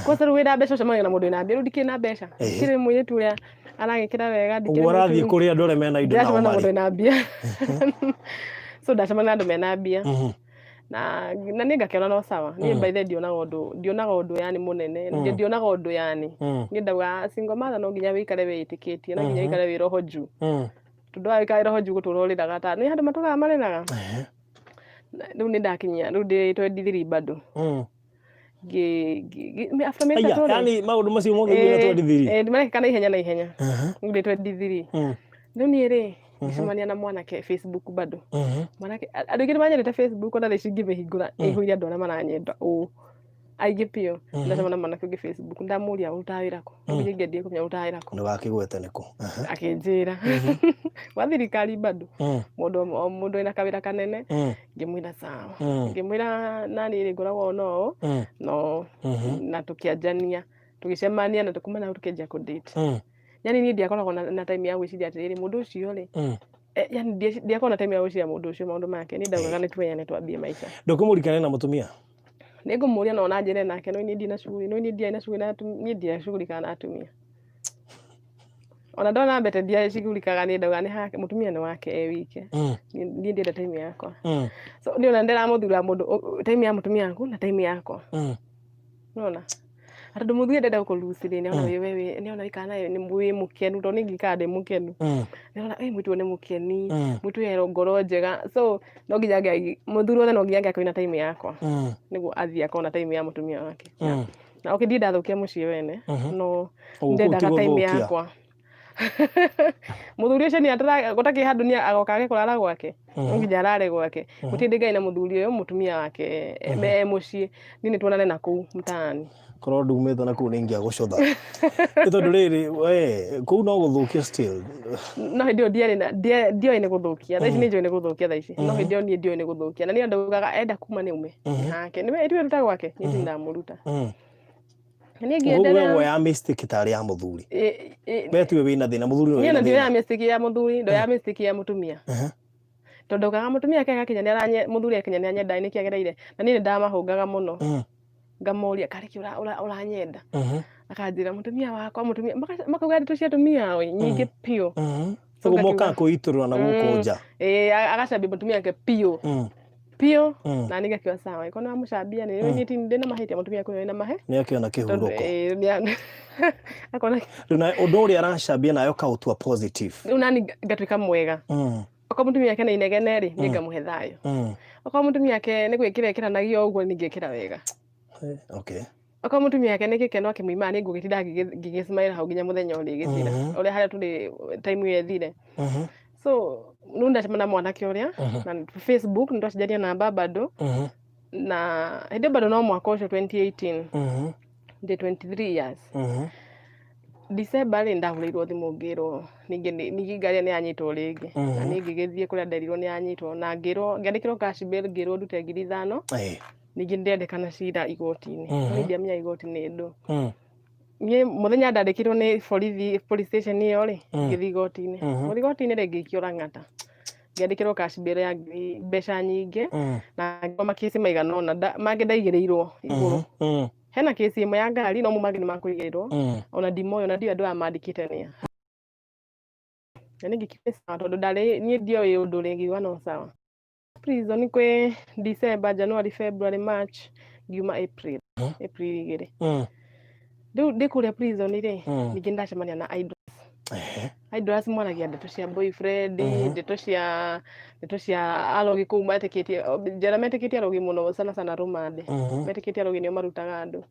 Kwanza rĩu wĩna mbeca ũcemanagia na mũndũ wĩna mbia. Rĩu ndikĩrĩ na mbeca. Ndikĩrĩ mũirĩtu ũrĩa aragĩkĩra wega, ndikĩrĩ Ũguo ũrathiĩ mũirĩtu kũrĩ andũ arĩa mena indo nao ndĩracemania na mũndũ marĩ. wĩna mbia. So ndacemania na andũ mena mbia. Na niĩ ngakĩona no sawa. Niĩ by the way ndionaga ũndũ, ndionaga ũndũ yani mũnene, ndionaga ũndũ yani. Niĩ ndaugaga single mother no nginya wĩikare wĩĩtĩkĩtie, no nginya wĩikare wĩ roho juu. Tondũ wagaikara wĩ roho juu gũtũra ũrĩraga ta nĩ andũ matũraga marĩraga. Rĩu nĩ ndakinyia, rĩu ndĩ 23 bado. After mĩeri Aya, 3 rĩ. yani maũndũ macio mothe wĩna 23. Ĩĩ, marekĩka na ihenya na ihenya. Rĩu ndĩ 23. Rĩu niĩ rĩ, ngĩcemania na mwanake Facebook bado. Mwanake, andũ aingĩ nĩ manyendete Facebook, ona thaa ici ingĩmĩhingũra ĩihũire andũ arĩa maranyenda ũũ. Aingĩ biũ. Ndacemania na mwanake ũngĩ Facebook, ndamũria ũrutaga wĩra kũ? No nginya ingĩendire kũmenya ũrutaga wĩra kũ. Ndũgakĩgwete nĩ kũ. Akĩnjĩra. Wa thirikari bado. Mũndũ o mũndũ wĩna kawĩra kanene. Ngĩmwĩra sawa. Ngĩmwĩra nani rĩ ngoragwo no ũũ, no na tũkĩanjania, tũgĩcemania na kuma na hau tũkĩanjia kũ date. Yani niĩ ndiakoragwo na time ya gwĩciria atĩrĩrĩ mũndũ ũcio rĩ, yani ndiakoragwo na time ya gwĩciria mũndũ ũcio maũndũ make. Niĩ ndaugaga nĩ tuoyane twambie maica. Ndũkũmũrikane na mũtumia? Nĩ ngũmũria no na njĩre nake, no niĩ ndina shughuli, no niĩ ndiarĩ na shughuli na atumia, niĩ ndiacugurikaga na atumia. Ona ndona mbete ndiacugurikaga, niĩ ndaugaga nĩ hake, mũtumia nĩ wake e wike. Niĩ ndienda time yakwa. So niĩ ona ndĩramũthura mũndũ time ya mũtumia waku na time yakwa. Nĩwona? Tondũ mũthuri ndenda gũkũ rĩ, nĩona wĩ we nĩona wĩikara naye nĩ wĩ mũkenu, tondũ niĩ ngĩikara ndĩ mũkenu. Nĩona ĩ mũirĩtu ũyũ nĩ mũkeni, mũirĩtu ũyũ e ngoro njega. So no nginya mũthuri wothe no nginya angĩakorwo na time yakwa nĩguo athiĩ akorwo na time ya mũtumia wake. Na okay, ndirĩ ndathũkia mũciĩ wene, no Ũguo kũu ndendaga ti time gũthũkia. yakwa. Mũthuri ũcio nĩ gũtakĩrĩ handũ nĩ agoka age kũrara gwake, no nginya arare gwake. Gũtirĩ hĩndĩ ngarĩ na mũthuri ũyũ mũtumia wake e mũciĩ, niĩ nĩ tuonane na kũu mtaani. Korwo ndumĩte na kũu nĩ ingĩagũcũtha. Nĩ tondũ rĩrĩ, we kũu no gũthũkia still. No hĩndĩ ĩyo ndiarĩ na ndioĩ nĩ gũthũkia. Thaa ici nĩ njũĩ nĩ gũthũkia thaa ici. No hĩndĩ ĩyo niĩ ndioĩ nĩ gũthũkia. Na niĩ ndaugaga enda kuma nĩ aume. Nĩ hake. Nĩwe tiwe ruta gwake, niĩ ndirĩ ndamũruta. Niĩ We ngĩenderea. woya mistake tarĩ ya mũthuri. We tiwe wĩna thĩna, mũthuri nĩwe Niĩ wĩna ona ndioyaga thĩna. mistake ya mũthuri, ndoyaga mistake ya mũtumia. Tondũ ndaugaga mũtumia ake agakinya nĩ mũthuri akinya nĩ anyenda nĩkĩ agereire. Na niĩ nĩ ndamahũngaga mũno. Ngamoria karĩ kĩ ũranyenda? Akanjĩra mũtumia wakwa, mũtumia makauga ndeto cia atumia ao nyingĩ biũ. So Ũguo ngakiuga mokaga kwĩitũrũra na gũkũ nja. Ĩĩ, agacambia mũtumia wake biũ. Biũ. Na niĩ ngakiuga sawa, ĩkorwo nĩ wamũcambia nĩ niĩ ti ndĩna mahĩtia, mũtumia waku nĩwe wĩna mahĩtia. Nĩ akĩona kĩhurũko. Ĩĩ, akona Rĩu na ũndũ ũrĩa aracambia nawe ũkaũtua positive. Rĩu nani ngatuĩka mwega. Okorwo mũtumia wake nĩ inegene rĩ, niĩ ngamũhe thayũ. Okorwo mũtumia wake nĩ gwĩkĩra ĩkĩranagia ũguo, niĩ ngekĩra wega. Okorwo mũtumia wake nĩ gĩkeno akĩmũimaga, niĩ ngũgĩtinda ngĩgĩsmile hau nginya mũthenya ũrĩgĩthira. Ũrĩa harĩa tũrĩ time ĩyo ĩthire. So rĩu ndacemania na mwanake ũrĩa na Facebook, nĩ twacenjania namba bado. Na hĩndĩ ĩyo bado no mwaka ũcio 2018, ndĩ 23 years. December rĩ, ndahũrĩirwo thimũ ngĩrwo ningĩ ningĩ ngari ĩyo nĩ yanyitwo rĩngĩ. Na niĩ ngĩgĩthiĩ kũrĩa nderirwo nĩ yanyitwo na ngĩrwo, ngĩandĩkĩrwo cash bail ngĩrwo ndute 5,000. Ningĩ ndĩrendekana cira igoti-inĩ. No niĩ ndiamenyaga igoti nĩ ndũ. Niĩ mũthenya ndandĩkirwo nĩ borithi police station ĩyo rĩ, ngĩthiĩ igoti-inĩ. Gũthiĩ igoti-inĩ rĩ, ngĩikio Lang'ata. Ngĩandĩkĩrwo cash bail ya ngiri mbeca nyingĩ na ngĩkorwo makĩci maigana ũna mangĩ ndaigĩrĩirwo igũrũ. Hena kesi ĩmwe ya ngari no mo mangĩ nĩ makũigĩrĩrwo. Ona ndimoĩ, ona ndiũĩ andũ aya mandĩkĩte nĩa. Na niĩ ngĩkiuga sawa tondũ ndarĩ niĩ ndioĩ ũndũ rĩ, ngiuga no sawa. Prison kwĩ December, January, February, March, ngiuma April. April 2. Rĩu ndĩ kũrĩa prison rĩ, ningĩ ndacemania na idlers. Idlers mwaragia ndeto cia boyfriend, ndeto cia arogi kũu metĩkĩtie, njera metĩkĩtie arogi mũno sana sana rũmande. Metĩkĩtie arogi nĩo marutaga andũ.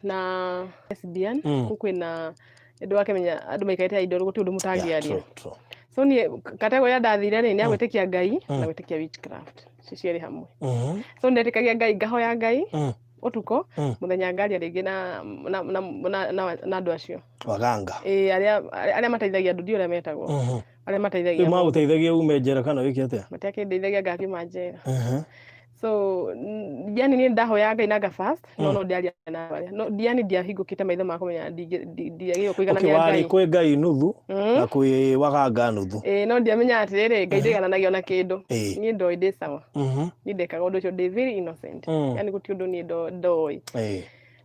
Na lesbian, kũu kwĩna andũ wakĩmenya andũ maikarĩte idle gũtirĩ ũndũ mũtangĩaria. True, true. So niĩ category ĩrĩa ndathire rĩ, nĩ ya gwĩtĩkia Ngai na gwĩtĩkia witchcraft. Ci cierĩ hamwe. So ndetĩkagia Ngai, ngahoya Ngai ũtukũ, mũthenya ngaria rĩngĩ na andũ acio. Waganga. Ĩĩ, arĩa mateithagia andũ, ndiũĩ ũrĩa metagwo. Arĩa mateithagia Rĩu magũteithagia ume njera kana wĩke atĩa? Matiakĩndeithagia ngakiuma njera. So yani niĩ ndahoya Ngai na nga fast, no ndiaria na arĩa. No yani ndiahingũkĩte maitho ma kũmenya ndiagĩrĩirwo kũiganania warĩ Ngai. Kwĩ Ngai nuthu na kwĩ waganga nuthu. Ĩĩ, no ndiamenya atĩrĩrĩ, Ngai ndaigananagia ona kĩndũ. Niĩ ndoĩ ndĩ sawa. Niĩ ndekaga ũndũ ũcio ndĩ very innocent. Yani gũtirĩ ũndũ niĩ ndoĩ.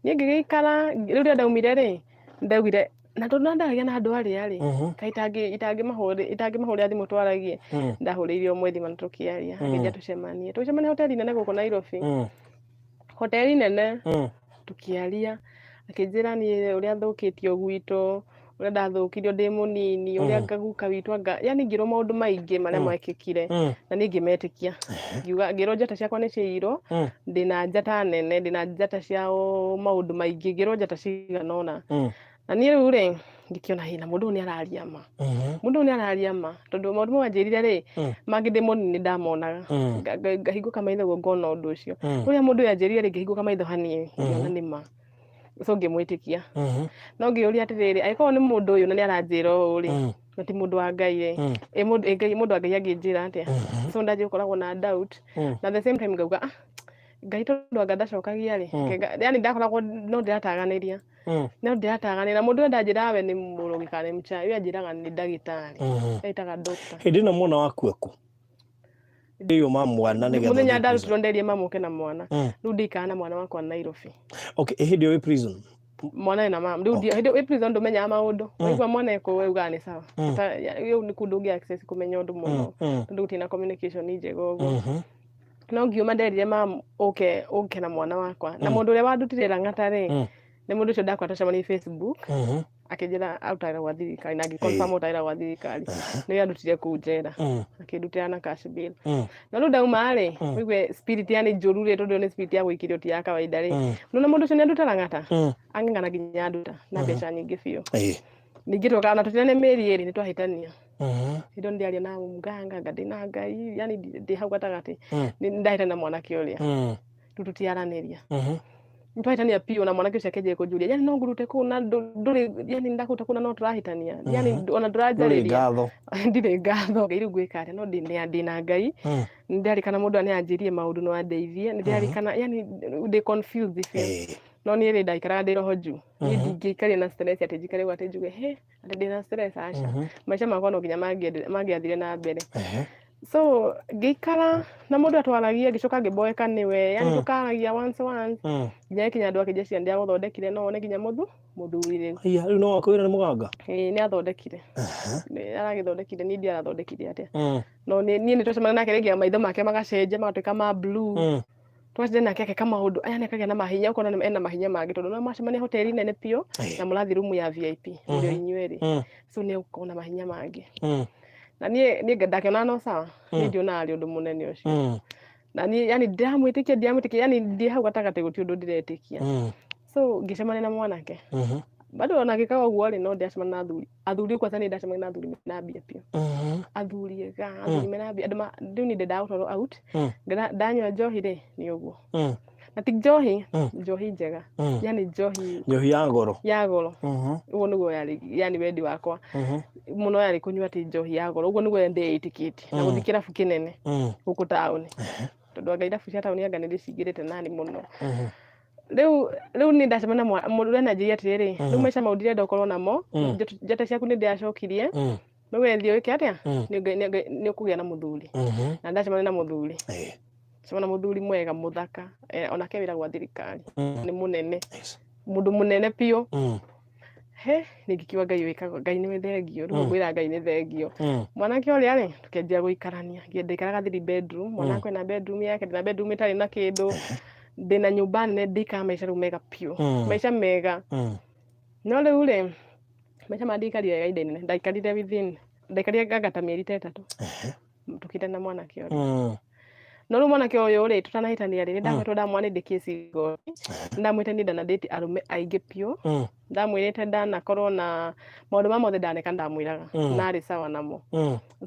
Niĩ ngĩgĩikara, rĩu rĩrĩa ndaumire rĩ, ndaugire na tondũ ndaragia na andũ arĩa rĩ, kaĩ itangĩmahũrĩra thimũ twaragie. Ndahũrĩire ũmwe thimũ na tũkĩaria, akĩnjĩra tũcemanie. Tũgĩcemania hoteli nene gũkũ Nairobi. Hoteli nene. Tũkĩaria, akĩnjĩra niĩ ũrĩa thũkĩtio gwitũ, ũrĩa ndathũkirio ndĩ mũnini, ũrĩa ngaguka witũ anga, yani ngĩrwo maũndũ maingĩ marĩa mekĩkire na niĩ ngĩmetĩkia. Ngiuga ngĩrwo njata ciakwa nĩ ciaiyirwo, ndĩna njata nene, ndĩna njata cia maũndũ maingĩ, ngĩrwo njata cigana ũna. Na niĩ rĩu rĩ, ngĩkĩona hĩ na mũndũ ũyũ nĩ araria ma. Mũndũ ũyũ nĩ araria ma, tondũ maũndũ mau anjĩrire rĩ, mangĩ ndĩ mũnini nĩ ndamonaga. Ngahingũka maitho ũguo ngona ũndũ ũcio. Ũrĩa mũndũ ũyũ anjĩrire rĩ, ngĩhingũka maitho hanini, ngĩona nĩ ma. So ngĩmwĩtĩkia. No ngĩũria atĩrĩrĩ, angĩkorwo nĩ mũndũ ũyũ na nĩ aranjĩra ũũ rĩ, na ti mũndũ wa Ngai rĩ, ĩ mũndũ ĩ Ngai mũndũ wa Ngai angĩnjĩra atĩa? So ndanjia gũkoragwo na doubt. Na the same time ngauga, ah, Ngai tondũ anga ndacokagia rĩ, yani ndakoragwo no ndĩrataganĩria. No ndĩrataganĩria. Mũndũ ũyũ ndanjĩraga we nĩ mũrogi kana nĩ mũchawi, we anjĩraga nĩ ndagĩtarĩ. Etaga doctor. Hĩndĩ ĩno mwana waku eku? Ĩyo ma mwana nĩgetha Mũthenya ũthiĩ ndarutirwo prison. nderie mamu oke na mwana. Rĩu ndĩikara na mwana wakwa Nairobi. Okay, hĩndĩ ĩyo wĩ prison. Mwana ena mama. Rĩu hĩndĩ wĩ prison ndũmenyaga maũndũ. Waigua mwana ekũ we ugaga nĩ sawa. Rĩu nĩ kũndũ ũngĩ access kũmenya ũndũ mũno. Tondũ gũtirĩ na communication njega ũguo. No ngiuma nderire mamu ũke ũke na mwana wakwa. Na mũndũ ũrĩa wandutire Lang'ata rĩ, nĩ mũndũ ũcio ndakora twacemania Facebook. Akĩnjĩra arutaga gwa thirikari na ngĩ-confirm arutaga gwa thirikari. Nĩwe andutire kũu njera. Akĩndutĩra na cash bail. Na rĩu ndauma rĩ, ũigue spirit yani njũru rĩ, tondũ ĩyo nĩ spirit ya gũikĩrio ti ya kawaida rĩ. Nĩwona mũndũ ũcio nĩ anduta Lang'ata? Ang'ang'ana nginya anduta na mbeca nyingĩ biũ. Ningĩ twokaga na tũtinane mĩeri ĩrĩ nĩ twahĩtania. Hĩndĩ ĩyo nĩndĩraria na mganga, anga ndĩ na Ngai, yani ndĩ hau gatagatĩ. Nĩ ndahĩtania na mwanake ũrĩa. Rĩu tũtiaranĩria. Nĩtwahĩtania biũ na mwanake ũcio akĩanjia kũnjũria, yani no ngũrute kũu na ndũrĩ, yani ndakũruta kũu na no tũrahĩtania. Yani ona Ndũrĩ ndũranjarĩria. ngatho. Ndirĩ ngatho. Ngai rĩu ngwĩka atĩa? No ndĩna Ngai. Nĩndirarikana mũndũ ũrĩa nĩanjĩrire maũndũ no andeithie. Nĩndirarikana yani ndĩ confused biũ. No niĩ rĩ ndaikaraga ndĩ roho juu. Niĩ ndingĩikaria na stress atĩ njikare ũguo atĩ njuge he atĩ ndĩna stress aca. Maica makwa no nginya mangĩathire na mbere. So ngĩikara na mũndũ atwaragia, ngĩcoka ngĩboeka nĩwe, yani tũkaragia once once nginya gĩkinya andũ akĩnjia ciana ndĩagũthondekire no wone nginya mũthuri rĩu. Aya, rĩu no wakwĩra nĩ mũganga? Ĩĩ nĩ athondekire. Nĩ aragĩthondekire, niĩ ndiũĩ arathondekire atĩa. No niĩ nĩ twacemania nake rĩngĩ maitho make magacenjia magatuĩka ma blue. Twacemania nake ageka maũndũ aya, akagĩa na mahinya, ũkona ena mahinya mangĩ tondũ no mwacemania hoteli nene biũ na mũrathiĩ rumu ya VIP mũrĩ o inyuerĩ. So nĩ egũkorwo na mahinya mangĩ. Na niĩ ndakĩonaga no sawa, niĩ ndionaga arĩ ũndũ mũnene ũcio. Na niĩ yani ndiramwĩtĩkia, ndiramwĩtĩkia, yani ndĩ hau gatagatĩ gũtirĩ ũndũ ndĩretĩkia. So ngĩcemania na mwanake. Bado ona ngĩkaga ũguo rĩ, no ndĩracemania na athuri. Athuri kwanza nĩ ndacemania na athuri mena mbia biũ. Athuri ega, athuri mena mbia. Andũ rĩu niĩ ndendaga gũtwarwo out. Ndanyua njohi rĩ, nĩ ũguo. Na ti njohi, njohi njega, yani njohi Njohi ya goro. Ya goro. Ũguo nĩguo yarĩ, yani wendi wakwa mũno yarĩ kũnyua atĩ njohi ya goro. Ũguo nĩguo ndĩĩtĩkĩtie na gũthiĩ kĩrabu kĩnene gũkũ taũni, tondũ anga irabu cia taũni anga nĩ cingĩrĩte nani mũno. Rĩu nĩ ndacemania na mũndũ ũrĩa ananjĩria atĩrĩrĩ, rĩu maica mau ndirenda ũkorwo namo. Njata ciaku nĩ ndĩracokirie. Rĩu we thiĩ wĩke atĩa? Nĩ ũkũgĩa na mũthuri. Na ndacemania na mũthuri, cemania na mũthuri mwega mũthaka, onake wĩra gwa thirikari, nĩ mũnene, mũndũ mũnene biũ. He nĩ ngĩkiuga Ngai wĩkaga, Ngai nĩwe thengio rĩu. Ngwĩra Ngai nĩ thengio. Mwanake ũrĩa rĩ, tũkĩanjia gũikarania. Ndaikaraga three bedroom, mwanake ena bedroom yake, ndĩna bedroom ĩtarĩ na kĩndũ, ndĩna nyũmba nene, ndĩikaraga maica rĩu mega biũ. Maica mega. No rĩu rĩ, maica marĩa ndaikarire ihinda inene, ndaikarire within, ndaikarire nganga ta mĩeri ta 3 tũkĩte na mwanake ũrĩa. No rĩu mwanake ũyũ rĩ, tũtanahĩtania rĩ, nĩ ndakoretwo ndamwĩra nĩ ndĩ kesi igoti. Ndamwĩte niĩ ndanandĩti arũme aingĩ biũ. Ndamwĩrĩte ndanakorwo na maũndũ ma mothe ndaneka, ndamwĩraga narĩ sawa namo.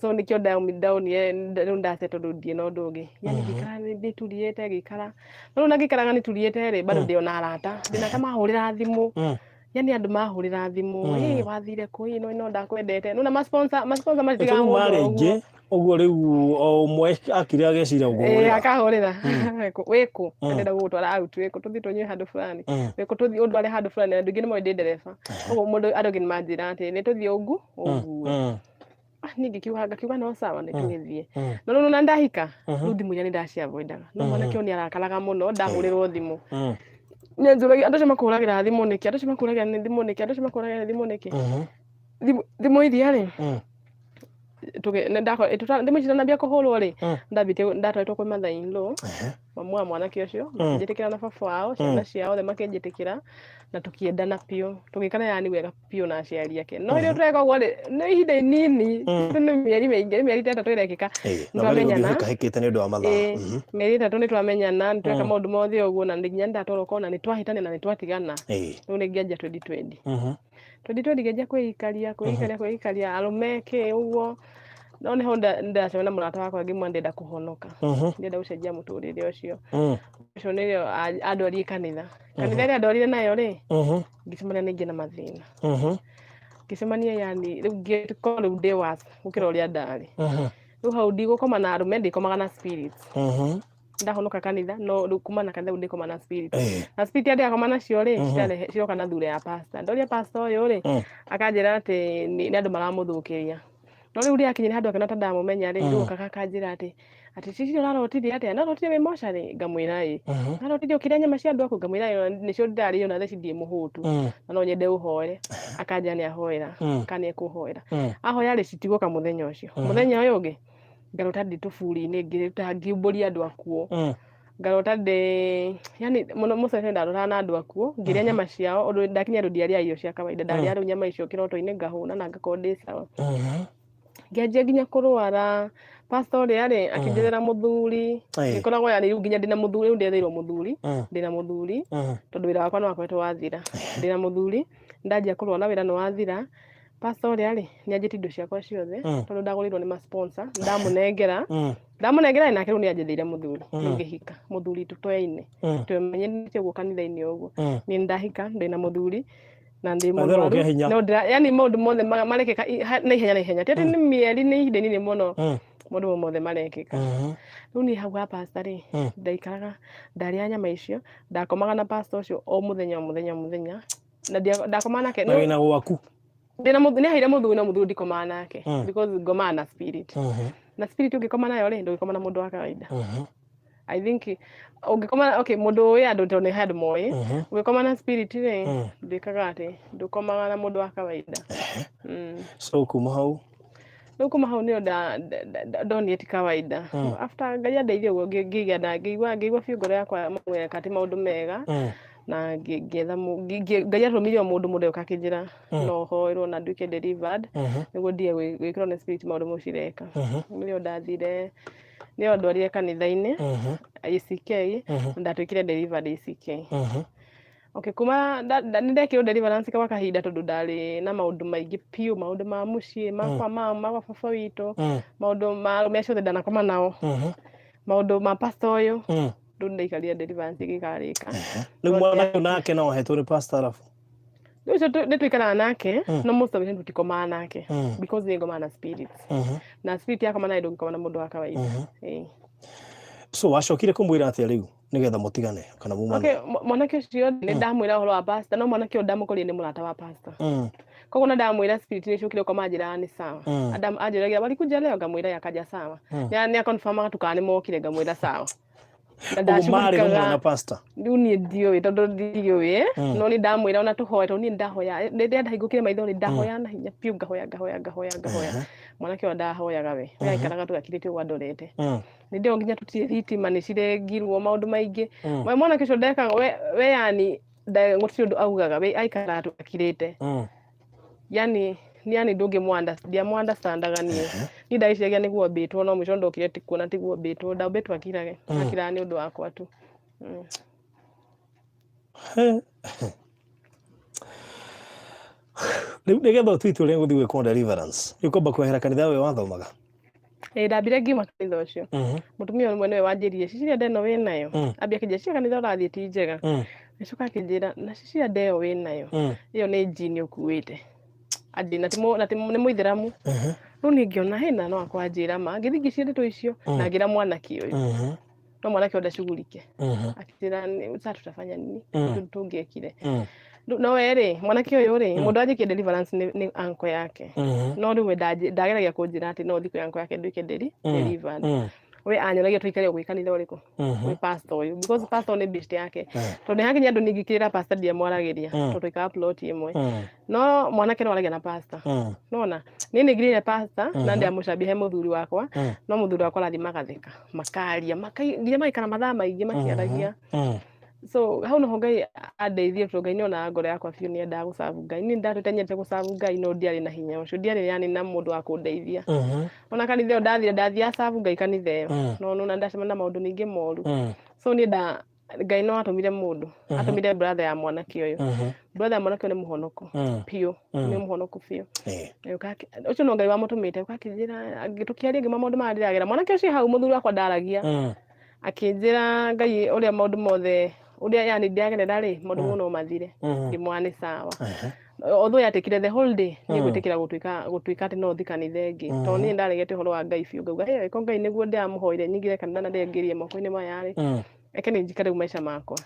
So nĩkĩo ndaunire rĩu ndace, tondũ ndirĩ na ũndũ ũngĩ, yani ngĩikara nĩturiĩte, ngĩikara. No rĩu na ngĩikaraga nĩturiĩte rĩ, bado ndĩ ona arata, ndĩna arata mahũrĩra thimũ. Yani andũ mahũrĩra thimũ, "Ĩ, wathire kũ? Ĩ, no ndakwendete." Nona ma sponsor, ma sponsor matitigaga Rĩu mũndũ marĩ o ũguo. aingĩ ũguo, rĩu o ũmwe akire ageciria gũkũhũrĩra. Akahũrĩra, "Wĩkũ? Ndĩrenda gũgũtwara out. Wĩkũ? Tũthiĩ tũnyue handũ fulani. Wĩkũ? Tũthiĩ ũndware handũ fulani." Andũ aingĩ nĩ moĩ ndĩ ndereba, ũguo mũndũ, andũ angĩ nĩ manjĩra atĩ nĩ tũthiĩ ũngu ũngue. Ah, niĩ ngĩkiuga, ngakiuga no sawa, nĩ tũgĩthiĩ. No rĩu na ndahika, rĩu thimũ iria nĩ ndaciavoidaga. No mwanake ũyũ nĩ arakaraga mũno ndahũrĩrwo thimũ. Nĩ anjũragia, "Andũ acio makũhũragĩra thimũ nĩkĩ? Andũ acio makũhũragĩra nĩ thimũ nĩkĩ? Andũ acio makũhũragĩra thimũ nĩkĩ?" Thimũ iria rĩ, thimũ ici itanambia kũhũrwo rĩ, ndambĩtie ndatwarĩtwo kwĩ mother in law, mamu wa mwanake ũcio. Makĩnjĩtĩkĩra na baba wao, ciana ciao othe makĩnjĩtĩkĩra, na tũkĩendana biũ, tũgĩkana yani wega biũ na aciari ake. No rĩrĩa tũreka ũguo rĩ, nĩ ihinda inini, nĩ mĩeri mĩingĩ, nĩ mĩeri ta 3 ĩrekĩka. Na wewe Nĩtwamenyana. ũhĩkahĩkĩte nĩ ũndũ wa mathaa. Mĩeri 3 nĩ twamenyana, nĩ tweka maũndũ mothe ũguo, na nginya ndatwarwo kona, nĩ twahĩtania na nĩ twatigana. Rĩu nĩ ngĩanjia 2020. 2020 ngĩanjia kwĩikaria, kwĩikaria, kwĩikaria, arũme kĩ ũguo. No nĩho ndacemania na mũrata wakwa, ngĩmwĩra ndĩrenda kũhonoka, ndĩrenda gũcenjia mũtũrĩre ũcio. Ũcio nĩrĩo andwarire kanitha. Kanitha ĩrĩa andwarire nayo rĩ, ngĩcemania ningĩ na mathĩna. Ngĩcemania, yani rĩu ngĩkorwo rĩu ndĩ worse gũkĩra ũrĩa ndarĩ. Rĩu hau ndigũkoma na arũme, ndĩkomaga na spirits. Ndahonoka kanitha, no rĩu kuma na kanitha rĩu ndĩkoma na spirit. Na spirit iria ndĩrakoma nacio rĩ, cirarehe, ciroka na thura ya pastor. Ndoria pastor ũyũ rĩ, akanjĩra atĩ nĩ andũ maramũthũkĩria. No rĩu rĩrĩa akinyire handũ akĩona ta ndamũmenya rĩ, rĩu okaga akanjĩra atĩ cici, ũrarotire atĩa? Narotire wĩ mocarĩ? Ngamwĩra ĩ. Narotire ũkĩrĩa nyama cia andũ aku? Ngamwĩra ĩ, nĩcio ndĩrarĩo na thaa ici ndirĩ mũhũtu, na no nyende ũhoere. Akanjĩra nĩ ahoera, kana nĩ ekũhoera. Ahoya rĩ, citigoka mũthenya ũcio. Mũthenya ũyũ ũngĩ ngarota ndĩ tũburi-inĩ, ngĩruta, ngĩumbũria andũ akuũ. Ngarota ndĩ, yani mũno mũcene ndarotaga na andũ akuũ ngĩrĩa nyama ciao, ũndũ ndakinya andũ ndiarĩa irio cia kawaida, ndarĩa rĩu nyama icio kĩroto-inĩ, ngahũna na ngakorwo ndĩ sawa. Ngĩanjia nginya kũrwara. Pastor ũrĩa rĩ, akĩnjethera mũthuri. Ngĩkoragwo yani rĩu nginya ndĩna mũthuri, rĩu ndĩetheirwo mũthuri. Ndĩna mũthuri, tondũ wĩra wakwa nĩ wakoretwo wathira. Ndĩna mũthuri, ndanjia kũrwara, wĩra nĩ wathira. Pastor ũrĩa rĩ, nĩ anjĩtie indo ciakwa ciothe, tondũ ndagũrĩirwo nĩ ma sponsor, ndamũnengera. Ndamũnengera nake rĩu nĩ anjetheire mũthuri. Rĩu ngĩhika mũthuri, tũtoyaine, twemenyanĩte ũguo kanitha-inĩ ũguo. Niĩ nĩ ndahika, ndĩna mũthuri na ndĩ Wetherwo mũrwaru. kĩa hinya. No ndĩra, yani maũndũ mothe marekĩka na ihenya, na ihenya, ti atĩ nĩ mĩeri, nĩ ihinda inini mũno, maũndũ mau mothe marekĩka. Rĩu niĩ hau ha pastor rĩ, ndaikaraga ndarĩa nyama icio, ndakomaga na pastor ũcio o mũthenya, o mũthenya, o mũthenya, na ndakomaga nake. Na wĩna gwaku. Ndĩna nĩ aheire mũthuri, no mũthuri ndikomaga nake, because ngomaga na spirit. Na spirit ũngĩkoma nayo rĩ, ndũngĩkoma na mũndũ wa kawaida. I think ũngĩkoma, okay, mũndũ ũĩ andũ, tondũ nĩ handũ moĩ, ũngĩkoma na spirit rĩ, ndwĩkaga atĩ ndũkomaga na mũndũ wa kawaida. So kuma hau? Rĩu kuma hau nĩyo ndonire ti kawaida. After Ngai andeithia ũguo, ngĩgĩa na ngĩigua biũ ngoro yakwa mweka atĩ maũndũ mega, na ngĩetha Ngai atũmire o mũndũ oka akĩnjĩra no hoerwo na nduĩke delivered, nĩguo ndige gwĩkĩrwo nĩ spirit maũndũ mau cireka. Nĩrĩo ndathire, nĩyo ndwarire kanitha-inĩ ACK, na ndatuĩkire delivered ACK. Okay, kuma nĩ ndekirwo deliverance kwa kahinda, tondũ ndarĩ na maũndũ maingĩ biũ, maũndũ ma mũciĩ makwa, ma gwa baba witũ, maũndũ ma arũme acio othe ndanakoma nao, maũndũ ma pastor ũyũ. Rĩu ndaikarire deliverance ĩgĩkarĩka. Rĩu mwana ũyũ nake no ahetwo nĩ pastor arabu? Rĩu ũcio nĩ tũikaraga nake, no most of the time tũtikomaga nake because nĩ ngomaga na spirits, na spirit yakoma nawe ndũngĩkoma na mũndũ wa kawaida. Ĩĩ. So wacokire kũmwĩra atĩa rĩu nĩgetha mũtigane kana mumane? Okay, mwanake ũcio nĩ ndamwĩra ũhoro wa pastor, no mwanake ũyũ ndamũkorire nĩ mũrata wa pastor. Koguo na ndamwĩra spirit nĩ icokire gũkoma, anjĩraga nĩ sawa. Adam anjũragia, "Walikuja leo?" Ngamwĩra, "Yakaja, sawa." Nĩ aconfirmaga tu kana nĩ mokire, ngamwĩra sawa. Na Ũguo marĩ rũmwe ndacugurikaga na pastor? Rĩu niĩ ndiũĩ tondũ ndiũĩ, no nĩ ndamwĩra ona tũhoe, tondũ niĩ ndahoya rĩrĩa ndahingũkire maitho rĩ, ndahoya na hinya biũ, ngahoya, ngahoya, ngahoya, ngahoya. Mwanake ũyũ ndahoyaga, we aikaraga tu akirĩte ũguo andorete. Nĩ ndĩo nginya tũtirĩ thitima, nĩ cirengirwo, maũndũ maingĩ. We mwanake ũcio ndekaga we yani gũtirĩ ũndũ augaga, we aikaraga tu akirĩte. Yani ndũngĩmũ ndiamũ-understandaga niĩ. Niĩ ndagĩciragia nĩguo mbĩtwo, no mũico ndokire ti kuona tiguo mbĩtwo, ndambĩtwo akirage, akiraga nĩ ũndũ wakwa tu. He. Rĩu nĩgetha ũtue itua rĩa gũthiĩ gwĩkwo deliverance, rĩu kwamba kwehera kanitha ũyũ wathomaga? Ĩĩ, ndambire ngiuma kanitha ũcio. Mũtumia ũmwe nĩwe wanjĩrire, "Cecilia, nda ĩno wĩnayo." Ambia akĩnjĩra, "Cecilia, kanitha ũrathiĩ ti njega." Agĩcoka akĩnjĩra, "Na Cecilia, nda ĩyo wĩnayo, ĩyo nĩ njini ũkuĩte." Anjĩ na ti nĩ mũithĩramu. Rĩu niĩ ngĩona hĩna no akwa anjĩra ma, ngĩthiĩ ngĩcia ndeto icio na ngĩra mwanake ũyũ. No mwanake ũyũ ndacugurike. Akĩnjĩra, "Sasa tutafanya nini?" Tũngĩekire. No we rĩ, mwanake ũyũ rĩ, mũndũ anjĩkie deliverance nĩ uncle yake. No rĩu we ndageragia kũnjĩra atĩ no thiĩ kwĩ uncle yake nduĩke delivered. We anyonagia tũikare gwĩ kanitha ũrĩkũ? Gwĩ pastor ũyũ, because pastor nĩ best yake. Tondũ nĩ hakinya andũ ningĩkĩra pastor ndiamwaragĩria, tondũ tũikaraga plot ĩmwe. No mwanake no aragia na pastor. Nona niĩ nĩ ngirire pastor na ndamũcambia he mũthuri wakwa, no mũthuri wakwa arathiĩ magatheka, makaria, nginya magaikara mathaa maingĩ makĩaragia. So hau noho Ngai andeithie, tondũ Ngai nĩonaga ngoro yakwa biũ, nĩendaga gũcabu Ngai. Niĩ ndatũĩte nyendete gũcabu Ngai, no ndiarĩ na hinya ũcio, ndiarĩ yani na mũndũ wa kũndeithia. Ona kanitha ĩyo ndathire, ndathiaga cabu Ngai kanitha ĩyo, no nona ndacemania na maũndũ maingĩ moru. So niĩ nda Ngai no atũmire mũndũ, atũmire brother ya mwanake ũyũ. Brother ya mwanake ũyũ nĩ mũhonoku biũ, nĩ mũhonoku biũ. Ũcio no Ngai wamũtũmĩte, ũka akĩnjĩra, tũkĩaria ngĩmwĩra maũndũ marĩa ndĩragera. Mwanake ũcio hau mũthuri wakwa ndaragia. Akĩnjĩra Ngai ũrĩa maũndũ mothe ũrĩa yani ndĩragerera rĩ, maũndũ mau no mathire. Ngĩmwĩra nĩ sawa. Although yatekire the whole day niĩ gwĩtĩkĩra gũtuĩka atĩ no thiĩ kanitha ĩngĩ, tondũ niĩ ndaregete ũhoro wa Ngai biũ, ngauga, "Hey, angĩkorwo Ngai nĩguo ndĩramũhoire nyingĩre kanitha na ndĩngĩrie moko-inĩ maya rĩ, reke nĩ njikare rĩu maica makwa."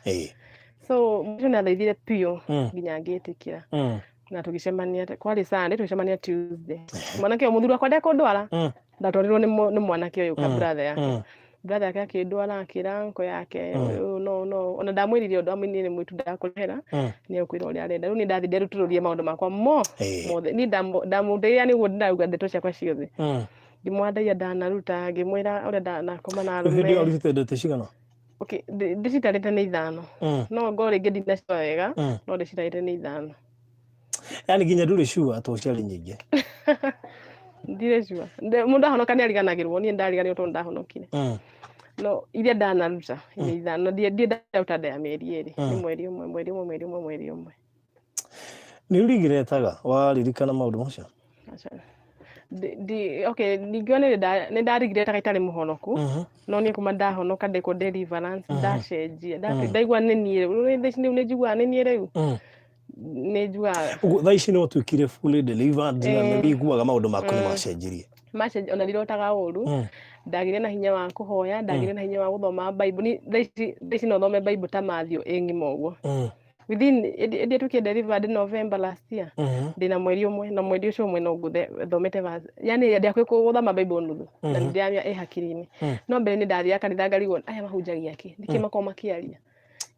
So mũico nĩ athaithire biũ nginya ngĩtĩkĩra. Na tũgĩcemania, kwarĩ Sunday, tũgĩcemania Tuesday. Mwanake ũyũ, mũthuri wakwa ndekũndwara, ndatwarirwo nĩ mwanake ũyũ ka brother yake. Brother yake akĩndwara, akĩra uncle yake ũyũ, no ona ndamwĩrire ũndũ amwĩrire nĩ mũitu ndakũrehera, nĩ egũkwĩra ũrĩa arenda. Rĩu niĩ ndathiĩ nderutũrũrie maũndũ makwa mo mothe. Niĩ ndamũteithia nĩguo ndĩrauga ndeto ciakwa ciothe. Ngĩmwĩra ndaia ndanaruta, ngĩmwĩra ũrĩa ndanakoma na Rĩu hĩndĩ ĩyo arũme. ũrutĩte ndeto cigana? Okay, ndĩcitarĩte nĩ 5. No ngorwo rĩngĩ ndinacora wega, no ndĩcitarĩte nĩ 5. Yani nginya ndũrĩ sure atĩ ciarĩ nyingĩ? Ndirĩ sure. Mũndũ ahonoka nĩ ariganagĩrwo, niĩ ndariganĩrwo tondũ ndahonokire. No iria ndanaruta nĩ 5, ndiĩ ndaruta nda ya mĩeri 2, nĩ mweri ũmwe, mweri ũmwe, mweri ũmwe, mweri ũmwe. Nĩ ũrigiretaga waririkana maũndũ macio? Aca. Okay, ndingiuga nĩ ndarigiretaga itarĩ mũhonoku, no niĩ kuma ndahonoka ndekwo deliverance, ndacenjia, ndaigua nĩ niĩ rĩu, thaa ici rĩu nĩ njiguaga nĩ niĩ rĩu. Nĩ njugaga. Ũguo thaa ici no ũtuĩkire fully delivered na nĩ ũiguaga maũndũ maku nĩ macenjirie? Macenjia, ona ndirotaga ũru, ndagĩire na hinya wa kũhoya, ndagĩire na hinya wa gũthoma Bible. Ni thaa ici no thome Bible ta Matthew ĩ ng'ima ũguo. Within ĩndĩ ĩtuĩkire delivered November last year. Ndĩna mweri ũmwe, na mweri ũcio ũmwe no ngũthe thomete verse. Yani ndĩ hakuhĩ gũthoma Bible nuthu, na nĩ ndĩramenya ĩ hakiri-inĩ. No mbere nĩ ndathiaga kanitha ngarigwo aya mahunjagia kĩ, nĩkĩ makoragwo makĩaria.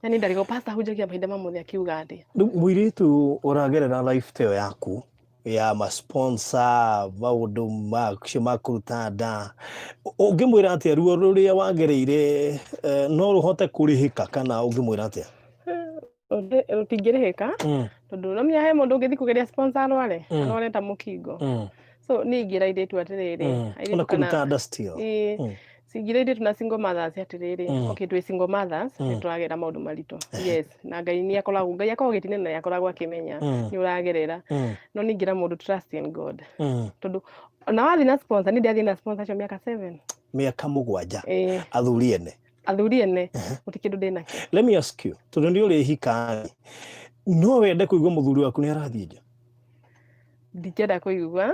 Yani ndarigwo pastor ahunjagia mahinda ma mothe akiuga atĩa. Rĩu mũirĩtu ũragerera life ta ĩyo yaku ya ma-sponsor, maũndũ macio ma kũruta nda, ũngĩmwĩra atĩa ruo rũrĩa wagereire, no rũhote kũrĩhĩka kana ũngĩmwĩra atĩa? Rũtingĩrĩhĩka, tondũ no menya he mũndũ ũngĩthiĩ kũgeria sponsor arware, arware ta mũkingo. So niĩ ingĩra airĩtu atĩrĩrĩ, airĩtu Ona kũruta nda still. Ĩĩ, ingĩra airĩtu na single mothers atĩrĩrĩ, okay, twĩ single mothers, nĩ tũragera maũndũ maritũ, yes, na Ngai nĩ akoragwo, Ngai akoragwo gĩtina na nĩ akoragwo akĩmenya nĩ ũragerera. No niĩ ingĩra mũndũ, trust in God, tondũ ona wathiĩ na sponsor, niĩ ndirathiĩ na sponsor acio mĩaka 7. Mĩaka 7? Athuri ene. Athuri ene gũtirĩ kĩndũ ndĩ nakĩo. Let me ask you, tondũ nĩ ũrĩhika rĩ, no wende kũigua mũthuri waku nĩ arathiĩ nja? Ndingĩenda kũigua.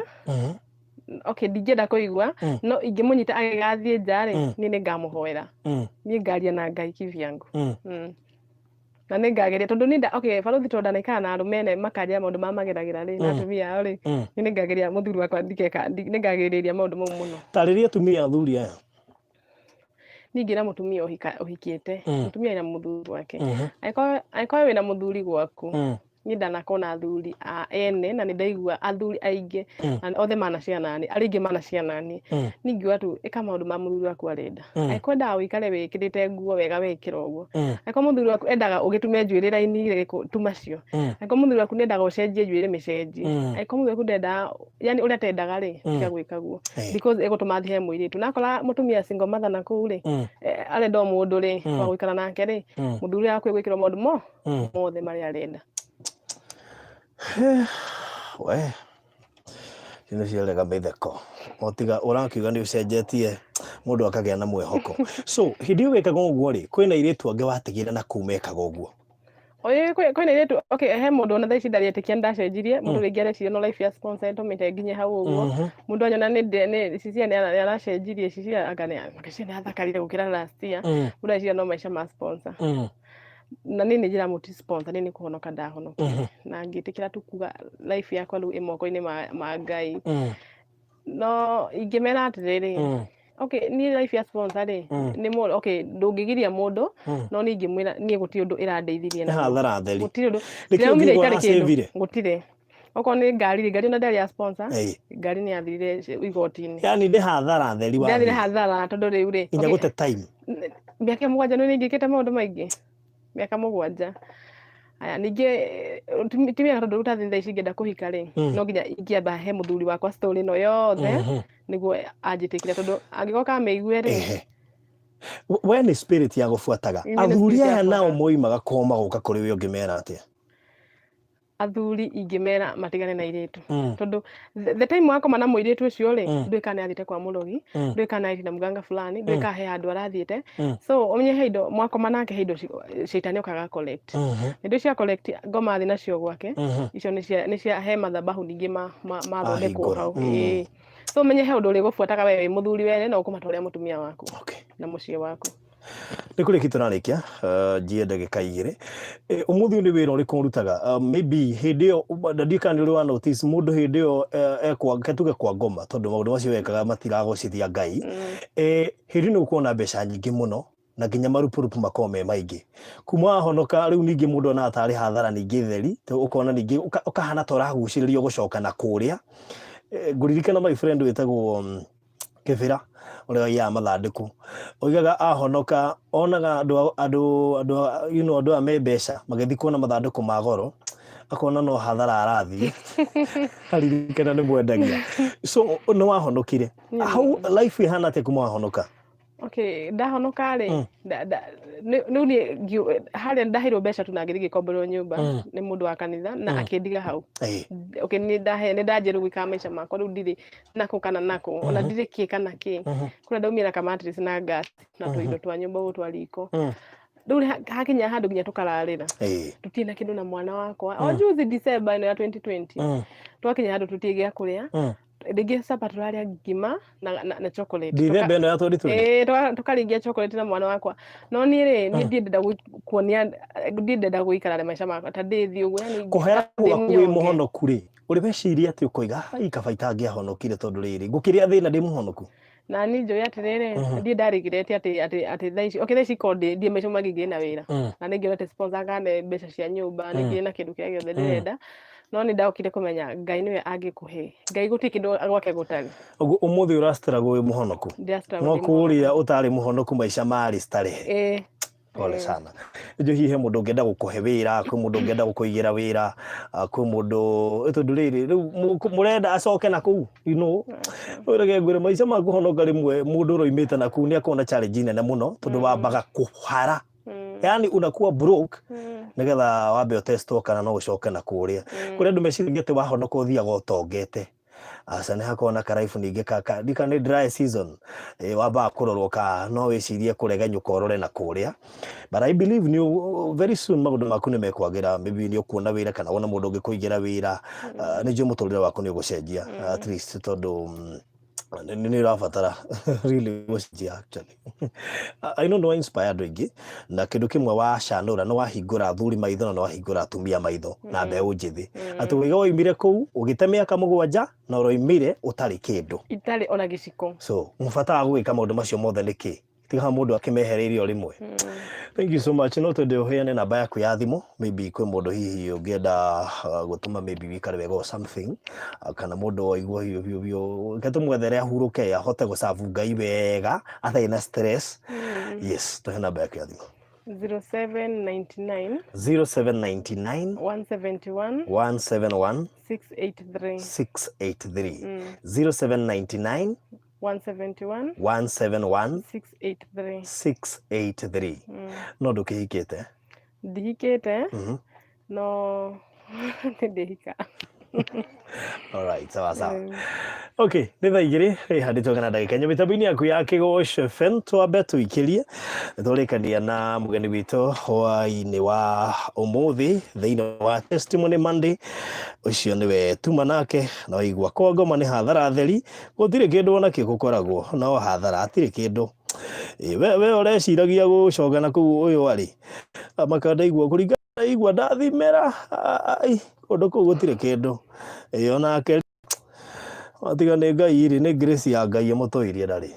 Okay, ndingĩenda kũigua, no ingĩmũnyita agĩgathiĩ nja rĩ, niĩ nĩ ngamũhoera. Niĩ ngaria na Ngai kivyangu. Na nĩ ngageria tondũ niĩ okay, barũthi, tondũ ndanaikara na arũme ene makanjĩra maũndũ marĩa mageragĩra rĩ, na atumia ao rĩ, niĩ nĩ ngageria mũthuri wakwa ndikeka, nĩ ngagirĩrĩria maũndũ mau mũno. Tarĩria atumia athuri aya. Niĩ ingĩra mũtumia ũhikĩte, mũtumia wĩna mũthuri wake, angĩkorwo wĩna mũthuri gwaku, niĩ ndanakorwo na athuri a ene na nĩ ndaigua athuri aingĩ na othe mana ciana nĩ arĩa aingĩ mana ciana nĩ. Niĩ ingiuga tu ĩka maũndũ ma mũthuri waku arenda. Angĩkorwo endaga ũikare wĩkĩrĩte nguo wega, wĩkĩre ũguo. Angĩkorwo mũthuri waku endaga ũgĩtume njuĩrĩ raini ĩrĩkũ, tuma cio. Angĩkorwo mũthuri waku nĩ endaga ũcenjie njuĩrĩ, mĩcenjie. Angĩkorwo mũthuri waku ndendaga, yani ũrĩa atendaga rĩ, tiga gwĩka guo, because ĩgũtũma athiĩ he mũirĩtu na akora mũtumia single mother na kũu rĩ, arenda o mũndũ rĩ wa gũikara nake rĩ, mũthuri ũrĩa akuĩ gwĩkĩrwo maũndũ mo mothe marĩa arenda. We nĩ ciarega mĩtheko, o tiga ũrakiuga nĩ ũcenjetie, mũndũ akagĩa na mwĩhoko. So hĩndĩ ĩyo wĩkaga ũguo rĩ, kwĩna airĩtu angĩ watigire na kũu mekaga ũguo? Oĩ, kwĩna airĩtu. Okay, he mũndũ ona thaa ici ndarĩ etĩkia nĩndacenjirie. Mũndũ rĩngĩ areciria no life ya sponsor ĩtũmĩte nginye hau ũguo. Mũndũ anyona nĩ Cecilia nĩ aracenjirie, Cecilia anga nĩ Cecilia nĩ athakarire gũkĩra last year, mũndũ areciria no maica ma sponsor. Na niĩ nĩ njĩra mũti sponsor, niĩ nĩ kũhonoka ndahonokire na ngĩtĩkĩra tu kuga life yakwa rĩu ĩ moko-inĩ ma Ngai. No ingĩmera atĩrĩrĩ, okay, niĩ life ya sponsor rĩ, nĩ mũndũ, okay, ndũngĩgiria mũndũ, no niĩ ingĩmwĩra niĩ gũtirĩ ũndũ ĩrandeithirie Nĩ naguo. Hathara theri. Gũtirĩ ũndũ. Nĩkĩo Ndĩraumire ũngĩigua itarĩ kĩndũ. ũracĩvire? Gũtirĩ. Okorwo nĩ ngari rĩ, ngari ona ndĩarĩ ya sponsor, ngari nĩ yathirire igoti-inĩ. Yani nĩ hathara theri. Ndathire Wathiĩ hathara tondũ rĩu rĩ, nginya okay, gũte time. Mĩaka 7 nĩ ingĩkĩte maũndũ maingĩ, mĩaka 7. Aya, ningĩ ti mĩaka, tondũ rĩu ta thaa ici ingĩenda kũhika rĩ, no nginya ingĩamba he mũthuri wakwa story ĩno yothe nĩguo anjĩtĩkĩre, tondũ angĩgoka amĩigue rĩ. Ehe. We nĩ spirit ya gũbuataga. Niĩ nĩ Athuri spirit ya aya nao buataga. moimaga kwao magoka kũrĩ we, ũngĩmera atĩa? Athuri ingĩmera matigane na airĩtu, tondũ the time wakoma na mũirĩtu ũcio rĩ, ndũĩ kana nĩ athiĩte kwa mũrogi, ndũĩ kana nĩ athiĩte na mũganga fulani, ndũĩ kana he handũ arathiĩte. So ũmenye he indo mwakoma nake, he indo caitani okaga collect. Indo cia collect ngoma athiĩ nacio gwake, icio nĩ cia he mathabahu ningĩ mathondekwo Ahingũra. hau. Ĩĩ. So ũmenye he ũndũ ũrĩgũbuataga we wĩ mũthuri wene na ũkũmatwarĩra mũtumia waku na mũciĩ waku. Nĩ kũrĩkia tũrarĩkia, njie ndagĩka 2. Ũmũthĩ ũyũ nĩ wĩra ũrĩkũ ũrutaga? Maybe hĩndĩ ĩyo na ndiũĩ kana nĩ ũrĩ wa notice mũndũ hĩndĩ ĩyo ekwa, reke tuge kwa ngoma, tondũ maũndũ macio wekaga matiragocithia Ngai. Hĩndĩ ĩno ũkuona mbeca nyingĩ mũno na nginya marupurupu makoragwo me maingĩ. Kuma wahonoka rĩu ningĩ mũndũ onaga tarĩ hathara ningĩ theri, ũkona ningĩ ũkahana ta ũragucĩrĩrio gũcoka na kũrĩa. Ngũririkana my friend wĩtagwo Kĩbĩra ũrĩa waiyaga mathandũkũ, oigaga ahonoka onaga andũ andũ aya me mbeca magĩthiĩ kuona mathandũkũ ma goro, akona no hathara arathiĩ, aririkana nĩ mwendagia. So nĩ wahonokire hau, life ĩhana atĩa kuma wahonoka? Okay, ndahonoka rĩ, rĩu niĩ harĩa ndaheirwo mbeca tu na ngĩthiĩ ngĩkomborerwo nyũmba nĩ mũndũ wa kanitha na akĩndiga hau. Okay, nĩ ndahe nĩ ndanjia rĩu gwĩka maica makwa, rĩu ndirĩ nakũ kana nakũ, ona ndirĩ kĩ kana kĩ. Kũrĩa ndaumire na kamattress na gas na tũindo twa nyũmba ũguo twa riko. Rĩu hakinya handũ nginya tũkararĩra, tũtirĩ na kĩndũ na mwana wakwa. O juzi December ĩno ya 2020, twakinya handũ tũtirĩ gĩa kũrĩa. Rĩngĩ supper tũrarĩa ngima na chocolate. Dithemba ĩno ya 2020? Ĩĩ, tũkaringia chocolate na mwana wakwa. No niĩ rĩ, niĩ ndiĩ ndenda kuonia, ndiĩ ndenda gũikara maica makwa ta ndĩ thĩ ũguo, yani Kũhera ndĩ gwaku wĩ mũnyonge. mũhonoku rĩ, ũrĩ weciria atĩ ũkoiga, "Hai, kaba itangĩahonokire, tondũ rĩrĩ ngũkĩrĩa thĩna ndĩ mũhonoku"? Na niĩ njũĩ atĩrĩrĩ, ndiĩ ndarigirete atĩ thaa ici, okay, thaa ici korwo ndiĩ maica mangĩ ngĩrĩ na wĩra na nĩ ngĩonete sponsor ngane mbeca cia nyũmba, nĩ ngĩrĩ na kĩndũ kĩrĩa gĩothe ndĩrenda, no nĩ ndokire kũmenya Ngai nĩwe angĩkũhe. Ngai gũtirĩ kĩndũ gwake gũtarĩ. Ũguo ũmũthĩ ũrastruggle wĩ mũhonoku? Ndĩra-struggle No ndĩ kũrĩa mũhonoku. ũtarĩ mũhonoku maica marĩ starehe. Ĩĩ. Pole Ĩĩ. sana. Nĩnjũĩ hihi he mũndũ ũngĩenda gũkũhe wĩra, kwĩ mũndũ ũngĩenda gũkũigĩra wĩra, kwĩ mũndũ, tondũ rĩrĩ rĩu mũrenda acoke na kũu, reke ngwĩre, maica ma kũhonoka rĩmwe mũndũ ũroimĩte na kũu nĩ akoragwo na challenge nene mũno, tondũ wambaga kũhara. Yani unakuwa broke nĩgetha wambe ũtestwo kana no ũcoke na kũrĩa. Kũrĩ andũ meciragia atĩ wahonoka ũthiaga ũtongete. Aca nĩ hakoragwo na karaibu ningĩ ka ndika nĩ dry season. Wambaga kũrorwo ka no wĩcirie kũregenyũka ũrore na kũrĩa. But I believe nĩ very soon maũndũ maku nĩ mekwagĩra, maybe nĩ ũkuona wĩra kana wone mũndũ ũngĩkũigĩra wĩra. Nĩ njũĩ mũtũrĩre waku nĩ ũgũcenjia at least tondũ nĩ ũrabatara really gũcenjia actually. I know nĩ wa inspire andũ aingĩ na kĩndũ kĩmwe wacanũra nĩ wahingũra athuri maitho na nĩ wahingũra atumia maitho na mbeũ njĩthĩ atĩ wĩga waumire kũu ũgĩte mĩaka 7 na ũroimire ũtarĩ kĩndũ. Itarĩ ona gĩciko. So mũbata wa gwĩka maũndũ macio mothe nĩ kĩ? Tiga mũndũ akĩmehereirie o rĩmwe. Thank you so much. No twende ũheane namba yaku ya thimũ, maybe kwĩ mũndũ hihi ũngĩenda gũtũma maybe wĩikare wega or something, kana mũndũ waigua biũ biũ biũ, reke tũmwethere ahurũke ahote gũcabu Ngai wega atarĩ na stress. Yes, tũhe namba yaku ya thimũ. 0799 0799 171 171 683. 683. 0799 171 171 683. 683. No ndũkĩhikĩte? Ndihikĩte. No nĩ ndĩhika. Alright, sawa sawa. Okay, nĩ thaa 2 ĩhandĩtwo kana ndagĩka 4 mĩtambo-inĩ yaku ya Kĩgoco FM. Twambe tũikĩrie tũrĩkania na mũgeni witũ hwaĩ-inĩ wa ũmũthĩ thĩinĩ wa Testimony Monday. Ũcio nĩwe tuma nake na waigua kwa ngoma nĩ hathara theri, gũtirĩ kĩndũ ona kĩ gũkoragwo no hathara, hatirĩ kĩndũ. We ũreciragia gũcoka na kũu ũyũ arĩ maka ndaigua kũringana ndaigua ndathimĩra ai kũndũ kũu gũtirĩ kĩndũ. Onake tiga nĩ Ngai rĩ, nĩ grace ya Ngai ĩmũtũirie ndarĩ.